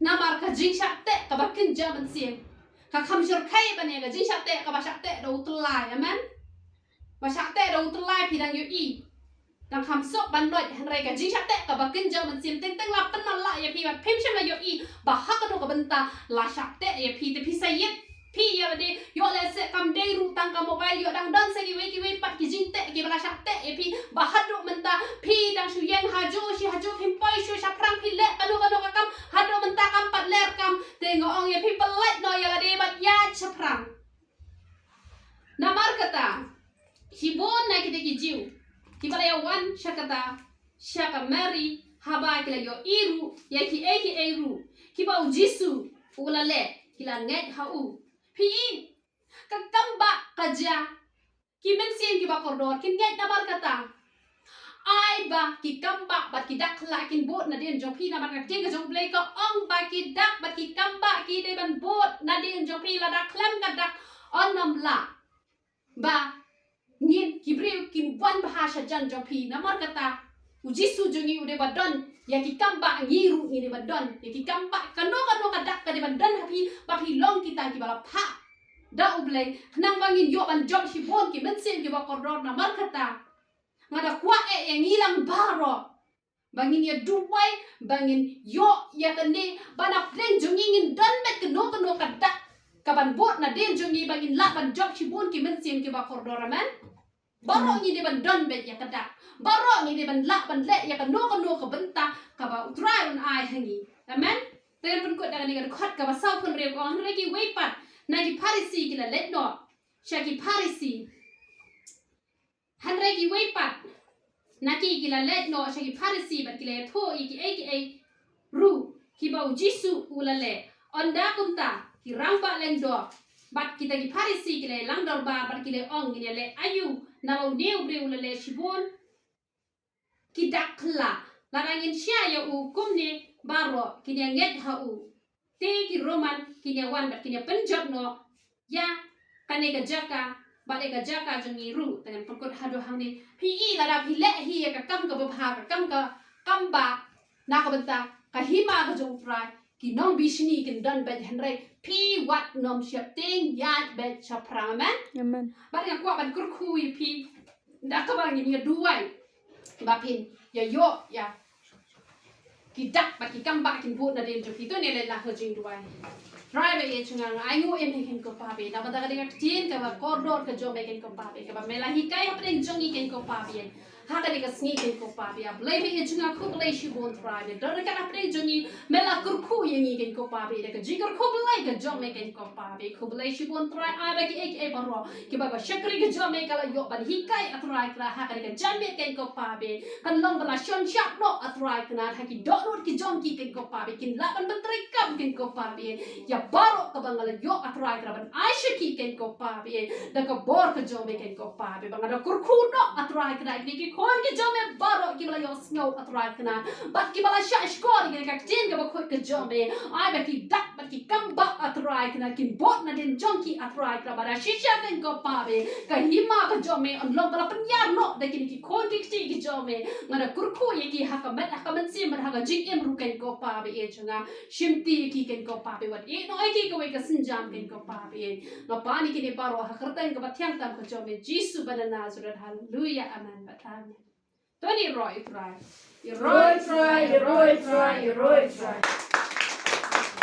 Namar ka jingshah teh kaba kynja mynsiem ka kham shyrkhei ban ïa ka jingshah teh kaba shah teh da u tyllai. Amen. Ba shah teh da u tyllai phi dang ïohi, dang kham suk ban loit, hynrei ka jingshah teh kaba kynja mynsiem teng teng la pynman lah ïa phi bad phim shym la ïohi ba ha kano ka bynta la shah teh ïa phi. Te phi sa ïeit phi ïa lade, ïoh lehse kam dei ruh tang ka mobile, ïoh dang don sa kiwei kiwei pat ki jingteh kiba la shah teh ïa phi ba haduh mynta phi dang shu ïeng hajuh shi hajuh, phim poi shuh shaphrang, phi leh kano kano ka kam haduh mynta kam pat leh kam. Te nga ong ïa phi, pyllait noh ïa lade bad ïaid shaphrang. Namar kata shibun na kita ki Jiw kiba la ïa wan sha kata, sha ka Mari, haba ki la ïohi ruh ïa kiei kiei ruh kiba u Jisu u la leh, ki la ngeit ha u. Phi i, ka kam ba ka jia, ki mynsiem kiba kordor kin ngeit. Namar kata ai ba ki kam ba bad ki dak la kin bud nadien jong phi. Namar ka ktien ka jong U Blei ka ong ba ki dak bad ki kam ba ki dei ban bud nadien jong phi. Lada khlem ka dak un ym lah ba ngin, ki briew kin wan bha sha jan jong phi. Namar kata u Jisu jong ngi u dei ba don ïa ki kam ba, ngi ruh ngi dei ba don ïa ki kam ba. Kano kano ka dak ka dei ban don ha phi ba phi long kita kiba la phah da U Blei, khnang ba ngin ïoh ban jop shibun ki mynsiem kiba kordor. Namar kata nga da kwah eh ïa ngi lang baroh ba ngin ïa duwai ba ngin ïoh ïa kane, ba na pdeng jong ngi ngin don beit kano kano ka dak kaban bud nadien jong ngi ba ngin lah ban jop shibun ki mynsiem kiba kordor. Amen. Baroh ngi dei ban don beit ïa ka dak, baroh ngi dei ban lah ban leh ïa kano kano ka bynta kaba U Trai un ai ha ngi. Amen. Te ngan pynkut da kane ka kaba saw phew hynriew ka ong, hynrei kiwei pat na ki Pharisi ki la leit noh sha ki Pharisi. Hynrei kiwei pat na ki ki la leit noh sha ki Pharisi bad ki la ïathuh ïa kiei kiei ruh kiba u Jisu u la leh. Ynda kumta ki rangbah lyngdoh bad kita ki Pharisi ki la ïalang dorbar bad ki la ong, ngin ïaleh aïu, naba une u briew u la leh shibun ki dak khlak. Lada ngin shah ïa u kumne baroh kin ïangeit ha u. Te ki Roman kin ïawan bad kin ïapynjot noh ïa kane ka jaka bad ïa ka jaka jong ngi ruh. Te ngan pynkut haduh hangne. Phi i, lada phi leh hi ïa ka kam kaba bha, ka kam ka, kam ba na ka bynta ka hima ka jong U Trai, ki nongbishni kin don beit, hynrei phi wat nym sheptieng, ïaid beit shaphrang. Amen. Amen. Bad nga kwah ban kyrkhu ïa phi da kaba ngin ïa duwai ba phin ïa ïoh ïa ki dak bad ki kam ba kin bud nadien jong phi. To ngin ïa leit la ha ka jingduwai. Trai Blei jong nga, nga ainguh ïa me keiñ ko Pa Blei, namar ba ka dei ka ktien kaba kordor ka jong me keiñ ko Pa Blei, kaba me la hikai hapdeng jong ngi keiñ ko Pa Blei. Ha kane ka sngi keiñ ko Pa Blei, A Blei Blei jong nga, khublei shibun Trai. Me don ryngkat hapdeng jong ngi, me la kyrkhu ïa ngi keiñ ko Pa Blei, da ka jingkyrkhu Blei ka jong me keiñ ko Pa Blei. Khublei shibun Trai, ai ba kiei kiei baroh kiba ka shakri ka jong me ka la ïoh ban hikai, A Trai Kynrad, ha kane ka janmiet keiñ ko Pa Blei, kan long ba la shon shad noh, A Trai Kynrad, ha ki dohnud ki jong ki keiñ ko Pa Blei, kin lah ban pyntreikam keiñ ko Pa Blei ïa baroh kaba nga la ïoh, A Trai Kynrad, ban ai sha ki keiñ ko Pa Blei, da ka bor ka jong me keiñ ko Pa Blei. Ba nga da kyrkhu noh, A Trai Kynrad, ïa kine ki khun ki jong me baroh kiba la ïohsngew, A Trai Kynrad, bad kiba la shah shkor ïa kane ka ktien kaba khuid ka jong me. Ai ba ki dak bad ki kam ba, A Trai Kynrad, kin bud nadien jong ki, A Trai Kynrad, bad da shisha keiñ ko Pa Blei, ka hima ka jong me yn long ba la pynïar noh da kine ki khun ki kti ki jong me. Nga da kyrkhu ïa ki ha ka met, ha ka mynsiem bad ha ka jingim ruh keiñ ko Pa Blei jong nga. Shimti ïa ki keiñ ko Pa Blei, wat ïehnoh ïa ki kawei ka sienjam keiñ ko Pa Blei. Nga pan ïa kine baroh ha ka kyrteng kaba thiang tam ka jong me Jisu ba na Nasareth. Haleluya. Amen bad amen. To ngin ïaroh ïa U Trai. Ïaroh ïa U Trai, ïaroh ïa U Trai, ïaroh ïa U Trai.